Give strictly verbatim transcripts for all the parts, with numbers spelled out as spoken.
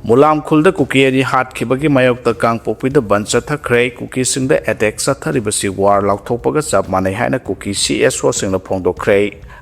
ꯃꯨꯂꯥꯝ ꯈꯨꯜꯗ ꯀꯨꯀꯤ ꯑꯅꯤ ꯍꯥꯠꯈꯤꯕꯒꯤ ꯃꯥꯌꯣꯛꯇ ꯀꯥꯡꯄꯣꯛꯄꯤꯗ ꯕꯟ ꯆꯠꯊꯈ꯭ꯔꯦ꯫ ꯀꯨꯀꯤꯁꯤꯡꯗ ꯑꯦꯇꯦꯛ ꯆꯠꯊꯔꯤꯕꯁꯤ ꯋꯥꯔ ꯂꯥꯎꯊꯣꯛꯄꯒ ꯆꯞ ꯃꯥꯟꯅꯩ ꯍꯥꯏꯅ ꯀꯨꯀꯤ ꯁꯤ ꯑꯦꯁ ꯑꯣꯁꯤꯡꯅ ꯐꯣꯡꯗꯣꯛꯈ꯭ꯔꯦ꯫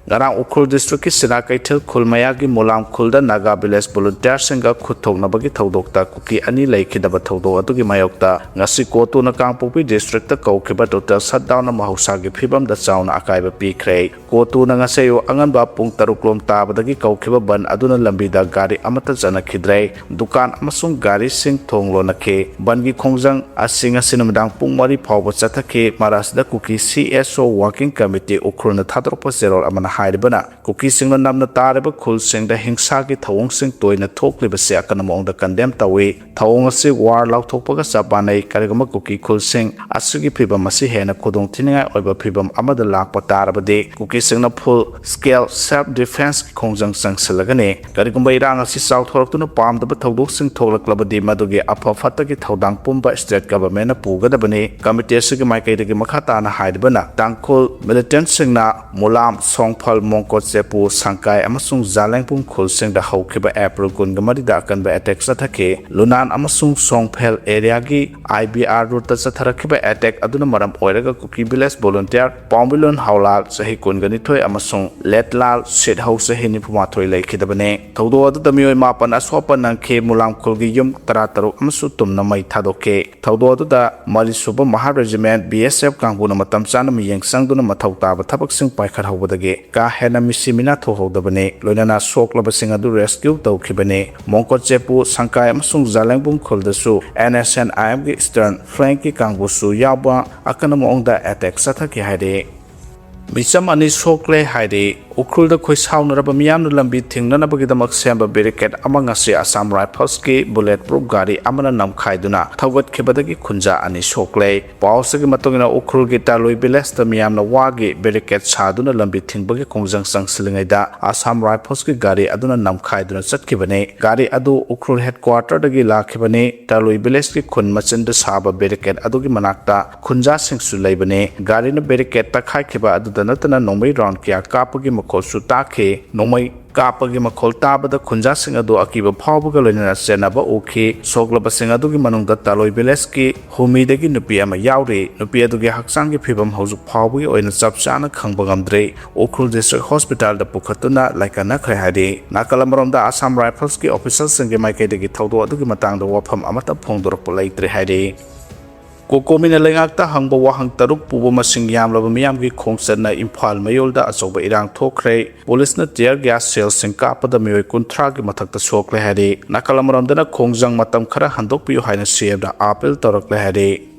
ꯉꯔꯥꯡ ꯎꯈ꯭ꯔꯨꯜ ꯗꯤꯁꯇ꯭ꯔꯤꯛꯀꯤ ꯁꯤꯅꯥ ꯀꯩꯊꯦꯜ ꯈꯨꯜ ꯃꯌꯥꯒꯤ ꯃꯨꯂꯥꯝ ꯈꯨꯜꯗ ꯅꯥꯒꯥ ꯚꯤꯂꯦꯖ ꯚꯣꯂꯨꯟꯇꯤꯌꯔꯁꯤꯡꯒ ꯈꯨꯠ ꯊꯣꯛꯅꯕꯒꯤ ꯊꯧꯗꯣꯛꯇ ꯀꯨꯀꯤ ꯑꯅꯤ ꯂꯩꯈꯤꯗꯕ ꯊꯧꯗꯣꯛ ꯑꯗꯨꯒꯤ ꯃꯥꯌꯣꯛꯇ ꯉꯁꯤ ꯀꯣꯇꯨꯅ ꯀꯥꯡꯄꯣꯛꯄꯤ ꯗꯤꯁꯇ꯭ꯔꯤꯛꯇ ꯀꯧꯈꯤꯕ ꯇꯣꯇꯦꯜ ꯁꯠꯗꯥꯎꯟꯅ ꯃꯍꯧꯁꯥꯒꯤ ꯐꯤꯕꯝꯗ ꯆꯥꯎꯅ ꯑꯀꯥꯏꯕ ꯄꯤꯈ꯭ꯔꯦ꯫ ꯀꯣꯇꯨꯅ ꯉꯁꯤ ꯑꯌꯨꯛ ꯑꯉꯟꯕ ꯄꯨꯡ ꯇꯔꯨꯛ ꯂꯣꯝ ꯇꯥꯕꯗꯒꯤ ꯀꯧꯈꯤꯕ ꯕꯟ ꯑꯗꯨꯅ ꯂꯝꯕꯤꯗ ꯒꯥꯔꯤ ꯑꯃꯠꯇ ꯆꯠꯅꯈꯤꯗ꯭ꯔꯦ꯫ ꯗꯨꯀꯥꯟ ꯑꯃꯁꯨꯡ ꯒꯥꯔꯤꯁꯤꯡ ꯊꯣꯡ ꯂꯣꯟꯅꯈꯤ꯫ ꯕꯟꯒꯤ ꯈꯣꯡꯖꯪ ꯑꯁꯤ ꯉꯁꯤ ꯅꯨꯃꯤꯗꯥꯡ ꯄꯨꯡ ꯃꯔꯤ ꯐꯥꯎꯕ ꯆꯠꯊꯈꯤ꯫ ꯃꯔꯛ ꯑꯁꯤꯗ ꯀꯨꯀꯤ ꯁꯤ ꯑꯦꯁ ꯑꯣ ꯋꯥꯔꯀꯤꯡ ꯀꯃꯤꯇꯤ ꯎꯈ꯭ꯔꯨꯜꯅ ꯊꯥꯗꯣꯔꯛꯄ ꯆꯦꯔꯣꯜ ꯑꯃꯅ ꯍꯥꯏꯔꯤꯕꯅ, ꯀꯨꯀꯤꯁꯤꯡꯅ ꯅꯝꯅ ꯇꯥꯔꯤꯕ ꯈꯨꯜꯁꯤꯡꯗ ꯍꯤꯡꯁꯥꯒꯤ ꯊꯧꯑꯣꯡꯁꯤꯡ ꯇꯣꯏꯅ ꯊꯣꯛꯂꯤꯕꯁꯤ ꯑꯀꯟꯕ ꯃꯑꯣꯡꯗ ꯀꯟꯗꯦꯝ ꯇꯧꯏ꯫ ꯊꯧꯑꯣꯡ ꯑꯁꯤ ꯋꯥꯔ ꯂꯥꯎꯊꯣꯛꯄꯒ ꯆꯞ ꯃꯥꯟꯅꯩ꯫ ꯀꯔꯤꯒꯨꯝꯕ ꯀꯨꯀꯤ ꯈꯨꯜꯁꯤꯡ ꯑꯁꯤꯒꯤ ꯐꯤꯚꯝ ꯑꯁꯤ ꯍꯦꯟꯅ ꯈꯨꯗꯣꯡꯊꯤꯅꯤꯡꯉꯥꯏ ꯑꯣꯏꯕ ꯐꯤꯚꯝ ꯑꯃꯗ ꯂꯥꯛꯄ ꯇꯥꯔꯕꯗꯤ, ꯀꯨꯀꯤꯁꯤꯡꯅ ꯐꯨꯜ ꯁ꯭ꯀꯦꯜ ꯁꯦꯜꯐ ꯗꯤꯐꯦꯟꯁꯀꯤ ꯈꯣꯡꯖꯪ ꯆꯪꯁꯤꯜꯂꯒꯅꯤ꯫ ꯀꯔꯤꯒꯨꯝꯕ ꯏꯔꯥꯡ ꯑꯁꯤ ꯆꯥꯎꯊꯣꯔꯛꯇꯨꯅ ꯄꯥꯝꯗꯕ ꯊꯧꯗꯣꯛꯁꯤꯡ ꯊꯣꯛꯂꯛꯂꯕꯗꯤ, ꯃꯗꯨꯒꯤ ꯑꯐ ꯐꯠꯇꯒꯤ ꯊꯧꯗꯥꯡ ꯄꯨꯝꯕ ꯁ꯭ꯇꯦꯠ ꯒꯚꯔꯟꯃꯦꯟꯠꯅ ꯄꯨꯒꯗꯕꯅꯤ꯫ ꯀꯃꯤꯇꯤ ꯑꯁꯤꯒꯤ ꯃꯥꯏꯀꯩꯗꯒꯤ ꯃꯈꯥ ꯇꯥꯅ ꯍꯥꯏꯔꯤꯕꯅ, ꯇꯥꯡꯈꯨꯜ ꯃꯤꯂꯤꯇꯦꯟꯠꯁꯤꯡꯅ ꯃꯨꯂꯥꯝ, ꯁꯣꯡꯐꯜ, ꯃꯣꯡꯀꯣꯠ ꯆꯦꯄꯨ, ꯁꯪꯀꯥꯏ ꯑꯃꯁꯨꯡ ꯖꯥꯂꯦꯡꯕꯨꯡ ꯈꯨꯜꯁꯤꯡꯗ ꯍꯧꯈꯤꯕ ꯑꯦꯄ꯭ꯔꯤꯜ ꯀꯨꯟꯒ ꯃꯔꯤꯗ ꯑꯀꯟꯕ ꯑꯦꯇꯦꯛ ꯆꯠꯊꯈꯤ꯫ ꯂꯨꯅꯥꯟ ꯑꯃꯁꯨꯡ ꯁꯣꯡꯐꯦꯜ ꯑꯦꯔꯤꯌꯥꯒꯤ ꯑꯥꯏ ꯕꯤ ꯑꯥꯔ ꯔꯣꯗꯇ ꯆꯠꯊꯔꯛꯈꯤꯕ ꯑꯦꯇꯦꯛ ꯑꯗꯨꯅ ꯃꯔꯝ ꯑꯣꯏꯔꯒ ꯀꯨꯀꯤ ꯚꯤꯂꯦꯖ ꯚꯣꯂꯨꯟꯇꯤꯌꯔ ꯄꯥꯎꯃꯤꯂꯣꯟ ꯍꯥꯎꯂꯥꯜ, ꯆꯍꯤ ꯀꯨꯟꯒ ꯅꯤꯊꯣꯏ, ꯑꯃꯁꯨꯡ ꯂꯦꯠꯂꯥꯜ ꯁꯤꯠꯍꯧ, ꯆꯍꯤ ꯅꯤꯐꯨ ꯃꯥꯊꯣꯏ, ꯂꯩꯈꯤꯗꯕꯅꯤ꯫ ꯊꯧꯗꯣꯛ ꯑꯗꯨꯗ ꯃꯤꯑꯣꯏ ꯃꯥꯄꯟ ꯑꯁꯣꯛ ꯑꯄꯟ ꯅꯪꯈꯤ꯫ ꯃꯨꯂꯥꯝ ꯈꯨꯜꯒꯤ ꯌꯨꯝ ꯇꯔꯥꯇꯔꯨꯛ ꯑꯃꯁꯨ ꯇꯨꯝꯅ ꯃꯩ ꯊꯥꯗꯣꯛꯈꯤ꯫ ꯊꯧꯗꯣꯛ ꯑꯗꯨꯗ ꯃꯔꯤꯁꯨꯕ ꯃꯍꯥ ꯔꯦꯖꯤꯃꯦꯟꯠ, ꯕꯤ ꯑꯦꯁ ꯑꯦꯐ, ꯀꯥꯡꯕꯨꯅ ꯃꯇꯝ ꯆꯥꯅ ꯃꯤꯠꯌꯦꯡ ꯆꯪꯗꯨꯅ ꯃꯊꯧ ꯇꯥꯕ ꯊꯕꯛꯁꯤꯡ ꯄꯥꯏꯈꯠꯍꯧꯕꯗꯒꯤ ꯀꯥ ꯍꯦꯟꯅ ꯃꯤꯁꯤ ꯃꯤꯅꯥ ꯊꯣꯛꯍꯧꯗꯕꯅꯤ꯫ ꯂꯣꯏꯅꯅ ꯁꯣꯛꯂꯕꯁꯤꯡ ꯑꯗꯨ ꯔꯦꯁꯀ꯭ꯌꯨ ꯇꯧꯈꯤꯕꯅꯤ꯫ ꯃꯣꯡꯀꯣꯠ ꯆꯦꯄꯨ, ꯁꯪꯀꯥꯏ ꯑꯃꯁꯨꯡ ꯖꯥꯂꯦꯡꯕꯨꯡ ꯈꯨꯜꯗꯁꯨ ꯑꯦꯟ ꯑꯦꯁ ꯑꯦꯟ ꯑꯥꯏ ꯑꯦꯝꯒꯤ ꯏꯁꯇꯔꯟ ꯐ꯭ꯂꯦꯡꯀꯤ ꯀꯥꯡꯕꯨꯁꯨ ꯌꯥꯎꯕ ꯑꯀꯟꯕ ꯃꯑꯣꯡꯗ ꯑꯦꯇꯦꯛ ꯆꯠꯊꯈꯤ ꯍꯥꯏꯔꯤ꯫ ꯃꯤꯆꯝ ꯑꯅꯤ ꯁꯣꯛꯂꯦ ꯍꯥꯏꯔꯤ꯫ ꯎꯈ꯭ꯔꯨꯜꯗ ꯈꯣꯏꯁꯥꯎꯅꯔꯕ ꯃꯤꯌꯥꯝꯅ ꯂꯝꯕꯤ ꯊꯤꯡꯅꯅꯕꯒꯤꯗꯃꯛ ꯁꯦꯝꯕ ꯕꯦꯔꯤꯀꯦꯠ ꯑꯃ ꯉꯁꯤ ꯑꯁꯥꯝ ꯔꯥꯏꯐꯜꯁꯀꯤ ꯕꯨꯂꯦꯠ ꯄ꯭ꯔꯨꯐ ꯒꯥꯔꯤ ꯑꯃꯅ ꯅꯝꯈꯥꯏꯗꯨꯅ ꯊꯧꯒꯠꯈꯤꯕꯗꯒꯤ ꯈꯨꯟꯖꯥ ꯑꯅꯤ ꯁꯣꯛꯂꯦ꯫ ꯄꯥꯎ ꯑꯁꯤꯒꯤ ꯃꯇꯨꯡ ꯏꯟꯅ, ꯎꯈ꯭ꯔꯨꯜꯒꯤ ꯇꯥꯂꯨꯏ ꯚꯤꯂꯦꯖꯇ ꯃꯤꯌꯥꯝꯅ ꯋꯥꯒꯤ ꯕꯦꯔꯤꯀꯦꯠ ꯁꯥꯗꯨꯅ ꯂꯝꯕꯤ ꯊꯤꯡꯕꯒꯤ ꯈꯣꯡꯖꯪ ꯆꯪꯁꯤꯜꯂꯤꯉꯩꯗ ꯑꯁꯥꯝ ꯔꯥꯏꯐꯜꯁꯀꯤ ꯒꯥꯔꯤ ꯑꯗꯨꯅ ꯅꯝꯈꯥꯏꯗꯨꯅ ꯆꯠꯈꯤꯕꯅꯤ꯫ ꯒꯥꯔꯤ ꯑꯗꯨ ꯎꯈ꯭ꯔꯨꯜ ꯍꯦꯗꯀ꯭ꯋꯥꯇꯔꯗꯒꯤ ꯂꯥꯛꯈꯤꯕꯅꯤ꯫ ꯇꯥꯂꯨꯏ ꯚꯤꯂꯦꯖꯀꯤ ꯈꯨꯟ ꯃꯆꯤꯟꯗ ꯁꯥꯕ ꯕꯦꯔꯤꯀꯦꯠ ꯑꯗꯨꯒꯤ ꯃꯅꯥꯛꯇ ꯈꯨꯟꯖꯥꯁꯤꯡꯁꯨ ꯂꯩꯕꯅꯤ꯫ ꯒꯥꯔꯤꯅ ꯕꯦꯔꯤꯀꯦꯠ ꯇꯛꯈꯥꯏꯈꯤꯕ ꯑꯗꯨꯗ ꯅꯠꯇꯅ ꯅꯣꯡꯃꯩ ꯔꯥꯎꯟ ꯀꯌꯥ ꯀꯥꯞꯄꯒꯤ ꯃꯈꯣꯜꯁꯨ ꯇꯥꯈꯤ꯫ ꯅꯣꯡꯃꯩ ꯀꯥꯞꯄꯒꯤ ꯃꯈꯣꯜ ꯇꯥꯕꯗ ꯈꯨꯟꯖꯥꯁꯤꯡ ꯑꯗꯨ ꯑꯀꯤꯕ ꯐꯥꯎꯕꯒ ꯂꯣꯏꯅꯅ ꯆꯦꯟꯅꯕ ꯎꯈꯤ꯫ ꯁꯣꯛꯂꯕꯁꯤꯡ ꯑꯗꯨꯒꯤ ꯃꯅꯨꯡꯗ ꯇꯥꯂꯣꯏ ꯚꯤꯂꯦꯖꯀꯤ ꯍꯨꯃꯤꯗꯒꯤ ꯅꯨꯄꯤ ꯑꯃ ꯌꯥꯎꯔꯤ꯫ ꯅꯨꯄꯤ ꯑꯗꯨꯒꯤ ꯍꯛꯆꯥꯡꯒꯤ ꯐꯤꯕꯝ ꯍꯧꯖꯤꯛ ꯐꯥꯎꯕꯒꯤ ꯑꯣꯏꯅ ꯆꯞ ꯆꯥꯅ ꯈꯪꯕ ꯉꯝꯗ꯭ꯔꯤ꯫ ꯎꯈ꯭ꯔꯨꯜ ꯗꯤꯁꯇ꯭ꯔꯤꯛ ꯍꯣꯁꯄꯤꯇꯥꯜꯗ ꯄꯨꯈꯠꯇꯨꯅ ꯂꯥꯏꯀꯠꯅꯈ꯭ꯔꯦ ꯍꯥꯏꯔꯤ꯫ ꯅꯥꯀꯜ ꯑꯃꯔꯣꯝꯗ ꯑꯁꯥꯝ ꯔꯥꯏꯐꯜꯁꯀꯤ ꯑꯣꯐꯤꯁꯔꯁꯤꯡꯒꯤ ꯃꯥꯏꯀꯩꯗꯒꯤ ꯊꯧꯗꯣꯛ ꯑꯗꯨꯒꯤ ꯃꯇꯥꯡꯗ ꯋꯥꯐꯝ ꯑꯃꯠꯇ ꯐꯣꯡꯗꯣꯔꯛꯄ ꯂꯩꯇ꯭ꯔꯦ ꯍꯥꯏꯔꯤ꯫ ꯀꯣꯀꯣꯃꯤꯅ ꯂꯩꯉꯥꯛꯇ ꯍꯪꯕ ꯋꯥꯍꯪ ꯇꯔꯨꯛ ꯄꯨꯕ ꯃꯁꯤꯡ ꯌꯥꯝꯂꯕ ꯃꯤꯌꯥꯝꯒꯤ ꯈꯣꯡꯆꯠꯅ ꯏꯝꯐꯥꯜ ꯃꯌꯣꯜꯗ ꯑꯆꯧꯕ ꯏꯔꯥꯡ ꯊꯣꯛꯈ꯭ꯔꯦ꯫ ꯄꯨꯂꯤꯁꯅ tear gas shellꯁꯤꯡ ꯀꯥꯞꯄꯗ ꯃꯤꯑꯣꯏ ꯀꯨꯟꯊ꯭ꯔꯥꯒꯤ ꯃꯊꯛꯇ ꯁꯣꯛꯂꯦ ꯍꯥꯏꯔꯤ꯫ ꯅꯥꯀꯜ ꯑꯃꯔꯣꯝꯗꯅ ꯈꯣꯡꯖꯪ ꯃꯇꯝ ꯈꯔ ꯍꯟꯗꯣꯛꯄꯤꯌꯨ ꯍꯥꯏꯅ CMꯗ appeal ꯇꯧꯔꯛꯂꯦ ꯍꯥꯏꯔꯤ꯫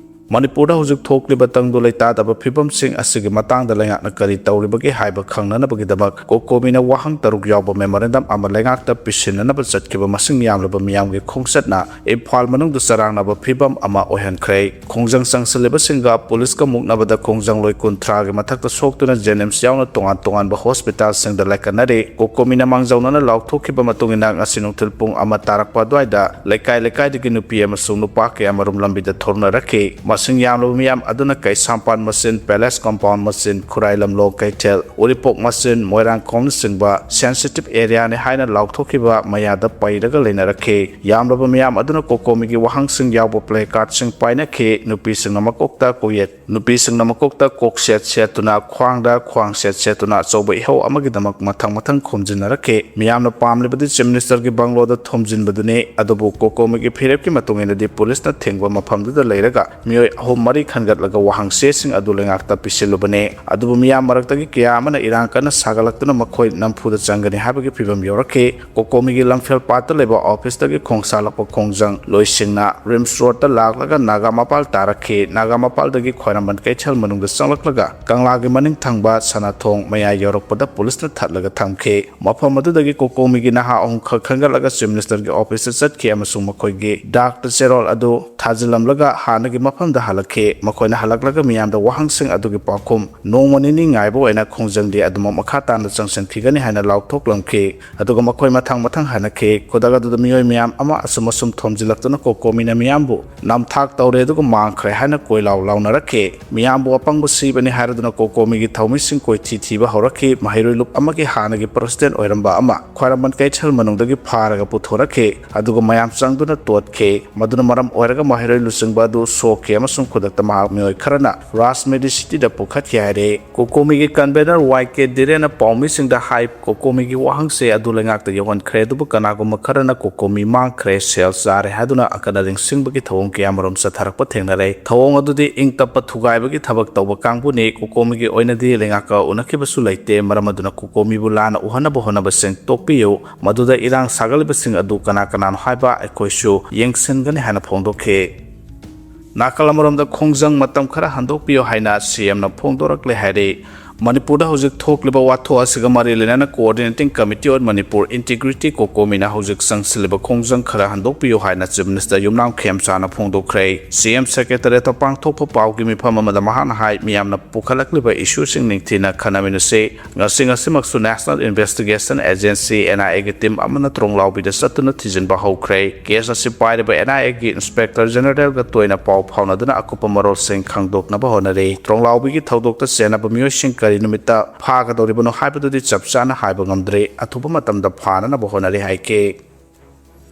ꯃꯅꯤꯄꯨꯔꯗ ꯍꯧꯖꯤꯛ ꯊꯣꯛꯂꯤꯕ ꯇꯪꯗꯨ ꯂꯩꯇꯥꯗꯕ ꯐꯤꯕꯝꯁꯤꯡ ꯑꯁꯤꯒꯤ ꯃꯇꯥꯡꯗ ꯂꯩꯉꯥꯛꯅ ꯀꯔꯤ ꯇꯧꯔꯤꯕꯒꯦ ꯍꯥꯏꯕ ꯈꯪꯅꯅꯕꯒꯤꯗꯃꯛ ꯀꯣꯀꯣꯃꯤꯅ ꯋꯥꯍꯪ ꯇꯔꯨꯛ ꯌꯥꯎꯕ memorandum ꯑꯃ ꯂꯩꯉꯥꯛꯇ ꯄꯤꯁꯤꯟꯅꯅꯕ ꯆꯠꯈꯤꯕ ꯃꯁꯤꯡ ꯌꯥꯝꯂꯕ ꯃꯤꯌꯥꯝꯒꯤ ꯈꯣꯡꯆꯠꯅ ꯏꯝꯐꯥꯜ ꯃꯅꯨꯡꯗ ꯆꯔꯥꯡꯅꯕ ꯐꯤꯕꯝ ꯑꯃ ꯑꯣꯏꯍꯟꯈ꯭ꯔꯦ꯫ ꯈꯣꯡꯖꯪ ꯆꯪꯁꯤꯜꯂꯤꯕꯁꯤꯡꯒ ꯄꯨꯂꯤꯁꯀ ꯃꯨꯛꯅꯕꯗ ꯈꯣꯡꯖꯪꯂꯣꯏ ꯀꯨꯟꯊ꯭ꯔꯥꯒꯤ ꯃꯊꯛꯇ ꯁꯣꯛꯇꯨꯅ JNIMS ꯌꯥꯎꯅ ꯇꯣꯉꯥꯟ ꯇꯣꯉꯥꯟꯕ ꯍꯣꯁꯄꯤꯇꯥꯜꯁꯤꯡꯗ ꯂꯥꯏꯀꯠꯅꯔꯤ꯫ ꯀꯣꯀꯣꯃꯤꯅ ꯃꯥꯡꯖꯧꯅꯅ ꯂꯥꯎꯊꯣꯛꯈꯤꯕ ꯃꯇꯨꯡ ꯏꯟꯅ ꯉꯁꯤ ꯅꯨꯡꯊꯤꯜ ꯄꯨꯡ ꯑꯃ ꯇꯥꯔꯛꯄ ꯑꯗꯨꯋꯥꯏꯗ ꯂꯩꯀꯥꯏ ꯂꯩꯀꯥꯏꯗꯒꯤ ꯅꯨꯄꯤ ꯑꯃꯁꯨꯡ ꯅꯨꯄꯥ ꯀꯌꯥꯃꯔꯨꯝ ꯂꯝꯕꯤꯗ ꯊꯣꯔꯛꯅꯔꯛꯈꯤ꯫ ꯃꯁꯤꯡ ꯌꯥꯝꯂꯕ ꯃꯤꯌꯥꯝ ꯑꯗꯨꯅ ꯀꯩꯁꯥꯝꯄꯥꯠ ꯃꯆꯤꯟ, ꯄꯦꯂꯦꯁ ꯀꯝꯄꯥꯎꯟ ꯃꯆꯤꯟ, ꯈꯨꯔꯥꯏ ꯂꯝꯂꯣꯡ ꯀꯩꯊꯦꯜ, ꯎꯔꯤꯄꯣꯛ ꯃꯆꯤꯟ, ꯃꯣꯏꯔꯥꯡꯈꯣꯡꯅꯆꯤꯡꯕ sensitive areaꯅꯤ ꯍꯥꯏꯅ ꯂꯥꯎꯊꯣꯛꯈꯤꯕ ꯃꯌꯥꯗ ꯄꯩꯔꯒ ꯂꯩꯅꯔꯛꯈꯤ꯫ ꯌꯥꯝꯂꯕ ꯃꯤꯌꯥꯝ ꯑꯗꯨꯅ ꯀꯣꯀꯣꯃꯤꯒꯤ ꯋꯥꯍꯪꯁꯤꯡ ꯌꯥꯎꯕ placardꯁꯤꯡ ꯄꯥꯏꯅꯈꯤ꯫ ꯅꯨꯄꯤꯁꯤꯡꯅ ꯃꯀꯣꯛꯇ ꯀꯣꯛꯌꯦꯠ ꯅꯨꯄꯤꯁꯤꯡꯅ ꯃꯀꯣꯛꯇ ꯀꯣꯛꯁꯦꯠ ꯁꯦꯠꯇꯨꯅ, ꯈ꯭ꯋꯥꯡꯗ ꯈ꯭ꯋꯥꯡꯁꯦꯠ ꯁꯦꯠꯇꯨꯅ ꯑꯆꯧꯕ ꯏꯍꯧ ꯑꯃꯒꯤꯗꯃꯛ ꯃꯊꯪ ꯃꯊꯪ ꯈꯣꯝꯖꯤꯟꯅꯔꯛꯈꯤ꯫ ꯃꯤꯌꯥꯝꯅ ꯄꯥꯝꯂꯤꯕꯗꯤ Chief Ministerꯒꯤ ꯕꯪꯒ꯭ꯂꯣꯗ ꯊꯣꯝꯖꯤꯟꯕꯗꯨꯅꯤ꯫ ꯑꯗꯨꯕꯨ ꯀꯣꯀꯣꯃꯤꯒꯤ ꯐꯤꯔꯦꯞꯀꯤ ꯃꯇꯨꯡ ꯏꯟꯅꯗꯤ ꯄꯨꯂꯤꯁꯅ ꯊꯤꯡꯕ ꯃꯐꯝꯗꯨꯗ ꯂꯩꯔꯒ ꯃꯤꯑꯣꯏ ꯑꯍꯨꯝ ꯃꯔꯤ ꯈꯟꯒꯠꯂꯒ ꯋꯥꯍꯪ ꯆꯦꯁꯤꯡ ꯑꯗꯨ ꯂꯩꯉꯥꯛꯇ ꯄꯤꯁꯤꯜꯂꯨꯕꯅꯤ꯫ ꯑꯗꯨꯕꯨ ꯃꯤꯌꯥꯝ ꯃꯔꯛꯇꯒꯤ ꯀꯌꯥ ꯑꯃꯅ ꯏꯔꯥꯡ ꯀꯟꯅ ꯁꯥꯒꯠꯂꯛꯇꯨꯅ ꯃꯈꯣꯏ ꯅꯝꯐꯨꯗ ꯆꯪꯒꯅꯤ ꯍꯥꯏꯕꯒꯤ ꯐꯤꯕꯝ ꯌꯧꯔꯛꯈꯤ꯫ ꯀꯣꯀꯣꯃꯤꯒꯤ ꯂꯝꯐꯦꯜ ꯄꯥꯠꯇ ꯂꯩꯕ ꯑꯣꯐꯤꯁꯇꯒꯤ ꯈꯣꯡꯁꯥꯜꯂꯛꯄ ꯈꯣꯡꯖꯪ ꯂꯣꯏꯁꯤꯡꯅ ꯔꯤꯝꯁ ꯔꯣꯗꯇ ꯂꯥꯛꯂꯒ ꯅꯥꯒꯥ ꯃꯄꯥꯜ ꯇꯥꯔꯛꯈꯤ꯫ ꯅꯥꯒꯥ ꯃꯄꯥꯜꯗꯒꯤ ꯈ꯭ꯋꯥꯏꯔꯝꯕꯟ ꯀꯩꯊꯦꯜ ꯃꯅꯨꯡꯗ ꯆꯪꯂꯛꯂꯒ ꯀꯪꯂꯥꯒꯤ ꯃꯅꯤꯡ ꯊꯪꯕ ꯁꯅꯥꯊꯣꯡ ꯃꯌꯥꯏ ꯌꯧꯔꯛꯄꯗ ꯄꯨꯂꯤꯁꯅ ꯊꯠꯂꯒ ꯊꯝꯈꯤ꯫ ꯃꯐꯝ ꯑꯗꯨꯗꯒꯤ ꯀꯣꯀꯣꯃꯤꯒꯤ ꯅꯍꯥ ꯑꯍꯨꯝꯈꯛ ꯈꯟꯒꯠꯂꯒ Chief Ministerꯒꯤ ꯑꯣꯐꯤꯁꯇ ꯆꯠꯈꯤ ꯑꯃꯁꯨꯡ ꯃꯈꯣꯏꯒꯤ ꯗꯥꯛꯇ ꯆꯦꯔꯣꯜ ꯑꯗꯨ ꯊꯥꯖꯤꯜꯂꯝꯂꯒ ꯍꯥꯟꯅꯒꯤ ꯃꯐꯝꯗ ꯍꯜꯂꯛꯈꯤ꯫ ꯃꯈꯣꯏꯅ ꯍꯜꯂꯛꯂꯒ ꯃꯤꯌꯥꯝꯗ ꯋꯥꯍꯪꯁꯤꯡ ꯑꯗꯨꯒꯤ ꯄꯥꯎꯈꯨꯝ, "ꯅꯣꯡꯃ ꯅꯤꯅꯤ ꯉꯥꯏꯕ ꯑꯣꯏꯅ ꯈꯣꯡꯖꯪꯗꯤ ꯑꯗꯨꯃꯛ ꯃꯈꯥ ꯇꯥꯅ ꯆꯪꯁꯤꯟꯈꯤꯒꯅꯤ" ꯍꯥꯏꯅ ꯂꯥꯎꯊꯣꯛꯂꯝꯈꯤ꯫ ꯑꯗꯨꯒ ꯃꯈꯣꯏ ꯃꯊꯪ ꯃꯊꯪ ꯍꯟꯅꯈꯤ꯫ ꯈꯨꯗꯛ ꯑꯗꯨꯗ ꯃꯤꯑꯣꯏ ꯃꯌꯥꯝ ꯑꯃ ꯑꯁꯨꯝ ꯑꯁꯨꯝ ꯊꯣꯝꯖꯤꯜꯂꯛꯇꯨꯅ ꯀꯣꯀꯣꯃꯤꯅ ꯃꯤꯌꯥꯝꯕꯨ ꯅꯝꯊꯥꯛ ꯇꯧꯔꯦ ꯑꯗꯨꯒ ꯃꯥꯡꯈ꯭ꯔꯦ ꯍꯥꯏꯅ ꯀꯣꯏꯂꯥꯎ ꯂꯥꯎꯅꯔꯛꯈꯤ꯫ ꯃꯤꯌꯥꯝꯕꯨ ꯑꯄꯪꯕ ꯁꯤꯕꯅꯤ ꯍꯥꯏꯔꯗꯨꯅ ꯀꯣꯀꯣꯃꯤꯒꯤ ꯊꯧꯃꯤꯁꯤꯡ ꯀꯣꯏꯊꯤ ꯊꯤꯕ ꯍꯧꯔꯛꯈꯤ꯫ ꯃꯍꯩꯔꯣꯏ ꯂꯨꯞ ꯑꯃꯒꯤ ꯍꯥꯟꯅꯒꯤ ꯄ꯭ꯔꯁꯤꯗꯦꯟ ꯑꯣꯏꯔꯝꯕ ꯑꯃ ꯈ꯭ꯋꯥꯏꯔꯝꯕꯟ ꯀꯩꯊꯦꯜ ꯃꯅꯨꯡꯗꯒꯤ ꯐꯥꯔꯒ ꯄꯨꯊꯣꯔꯛꯈꯤ꯫ ꯑꯗꯨꯒ ꯃꯌꯥꯝ ꯆꯪꯗꯨꯅ ꯇꯣꯠꯈꯤ꯫ ꯃꯗꯨꯅ ꯃꯔꯝ ꯑꯣꯏꯔꯒ ꯃꯍꯩꯔꯣꯏ ꯂꯨꯆꯤꯡꯕ ꯑꯗꯨ ꯁꯣꯛꯈꯤ ꯑꯃꯁꯨꯡ ꯈꯨꯗꯛꯇ ꯃꯍꯥꯛ ꯃꯤꯑꯣꯏ ꯈꯔꯅ ꯔꯥꯖ ꯃꯦꯗꯤꯁꯤꯇꯤꯗ ꯄꯨꯈꯠꯈꯤ ꯍꯥꯏꯔꯦ꯫ ꯀꯣꯀꯣꯃꯤꯒꯤ ꯀꯟꯚꯦꯅꯔ ꯋꯥꯏ ꯀꯦ ꯗꯤꯔꯦꯟꯅ ꯄꯥꯎꯃꯤꯁꯤꯡꯗ ꯍꯥꯏ, ꯀꯣꯀꯣꯃꯤꯒꯤ ꯋꯥꯍꯪꯁꯦ ꯑꯗꯨ ꯂꯩꯉꯥꯛꯇ ꯌꯧꯍꯟꯈ꯭ꯔꯦ, ꯑꯗꯨꯕꯨ ꯀꯅꯥꯒꯨꯝꯕ ꯈꯔꯅ ꯀꯣꯀꯣꯃꯤ ꯃꯥꯡꯈ꯭ꯔꯦ, ꯁꯦꯜ ꯆꯥꯔꯦ ꯍꯥꯏꯗꯨꯅ ꯑꯀꯟ ꯑꯔꯤꯡ ꯁꯤꯡꯕꯒꯤ ꯊꯧꯑꯣꯡ ꯀꯌꯥꯃꯔꯨꯝ ꯆꯠꯊꯔꯛꯄ ꯊꯦꯡꯅꯔꯦ꯫ ꯊꯧꯑꯣꯡ ꯑꯗꯨꯗꯤ ꯏꯪ ꯇꯞꯄ ꯊꯨꯒꯥꯏꯕꯒꯤ ꯊꯕꯛ ꯇꯧꯕ ꯀꯥꯡꯕꯨꯅꯤ꯫ ꯀꯣꯀꯣꯃꯤꯒꯤ ꯑꯣꯏꯅꯗꯤ ꯂꯩꯉꯥꯛꯀ ꯎꯅꯈꯤꯕꯁꯨ ꯂꯩꯇꯦ, ꯃꯔꯝ ꯑꯗꯨꯅ ꯀꯣꯀꯣꯃꯤꯕꯨ ꯂꯥꯟꯅ ꯎꯍꯟꯅꯕ ꯍꯣꯠꯅꯕꯁꯤꯡ ꯇꯣꯛꯄꯤꯌꯨ꯫ ꯃꯗꯨꯗ ꯏꯔꯥꯡ ꯁꯥꯒꯠꯂꯤꯕꯁꯤꯡ ꯑꯗꯨ ꯀꯅꯥ ꯀꯅꯥꯅꯣ ꯍꯥꯏꯕ ꯑꯩꯈꯣꯏꯁꯨ ꯌꯦꯡꯁꯤꯟꯒꯅꯤ ꯍꯥꯏꯅ ꯐꯣꯡꯗꯣꯛꯈꯤ꯫ ꯅꯥꯀꯜ ꯑꯃꯔꯣꯝꯗ ꯈꯣꯡꯖꯪ ꯃꯇꯝ ꯈꯔ ꯍꯟꯗꯣꯛꯄꯤꯌꯨ ꯍꯥꯏꯅ ꯁꯤ ꯑꯦꯝꯅ ꯐꯣꯡꯗꯣꯔꯛꯂꯦ ꯍꯥꯏꯔꯤ꯫ ꯃꯅꯤꯄꯨꯔꯗ ꯍꯧꯖꯤꯛ ꯊꯣꯛꯂꯤꯕ ꯋꯥꯊꯣꯛ ꯑꯁꯤꯒ ꯃꯔꯤ ꯂꯩꯅꯅ Coordinating Committee on Manipur Integrity, ꯀꯣꯀꯣꯃꯤꯅ ꯍꯧꯖꯤꯛ ꯆꯪꯁꯤꯜꯂꯤꯕ ꯈꯣꯡꯖꯪ ꯈꯔ ꯍꯟꯗꯣꯛꯄꯤꯌꯨ ꯍꯥꯏꯅ Chief Minister ꯌꯨꯝꯅꯥꯝ ꯈꯦꯝꯆꯥꯅ ꯐꯣꯡꯗꯣꯛꯈ꯭ꯔꯦ꯫ ꯁꯤ ꯑꯦꯝ Secretariatꯇ ꯄꯥꯡꯊꯣꯛꯄ ꯄꯥꯎꯒꯤ ꯃꯤꯐꯝ ꯑꯃꯗ ꯃꯍꯥꯛꯅ ꯍꯥꯏ, ꯃꯤꯌꯥꯝꯅ ꯄꯨꯈꯠꯂꯛꯂꯤꯕ issueꯁꯤꯡ ꯅꯤꯡꯊꯤꯅ ꯈꯟꯅꯃꯤꯟꯅꯁꯤ꯫ ꯉꯁꯤ ꯉꯁꯤꯃꯛꯁꯨ National Investigation Agency, N I Aꯒꯤ team ꯑꯃꯅ ꯇ꯭ꯔꯣꯡꯂꯥꯎꯕꯤꯗ ꯆꯠꯇꯨꯅ ꯊꯤꯖꯤꯟꯕ ꯍꯧꯈ꯭ꯔꯦ꯫ Case ꯑꯁꯤ ꯄꯥꯏꯔꯤꯕ N I Aꯒꯤ Inspector Generalꯒ ꯇꯣꯏꯅ ꯄꯥꯎ ꯐꯥꯎꯅꯗꯨꯅ ꯑꯀꯨꯞꯄ ꯃꯔꯣꯜꯁꯤꯡ ꯈꯪꯗꯣꯛꯅꯕ ꯍꯣꯠꯅꯔꯤ꯫ ꯇ꯭ꯔꯣꯡꯂꯥꯎꯕꯤꯒꯤ ꯊꯧꯗꯣꯛꯇ ꯆꯦꯟꯅꯕ ꯃꯤꯑꯣꯏꯁꯤꯡ ꯀꯔꯤ ꯅꯨꯃꯤꯠꯇ ꯐꯥꯒꯗꯧꯔꯤꯕꯅꯣ ꯍꯥꯏꯕꯗꯨꯗꯤ ꯆꯞ ꯆꯥꯅ ꯍꯥꯏꯕ ꯉꯝꯗ꯭ꯔꯤ꯫ ꯑꯊꯨꯕ ꯃꯇꯝꯗ ꯐꯥꯅꯅꯕ ꯍꯣꯠꯅꯔꯤ ꯍꯥꯏꯈꯤ꯫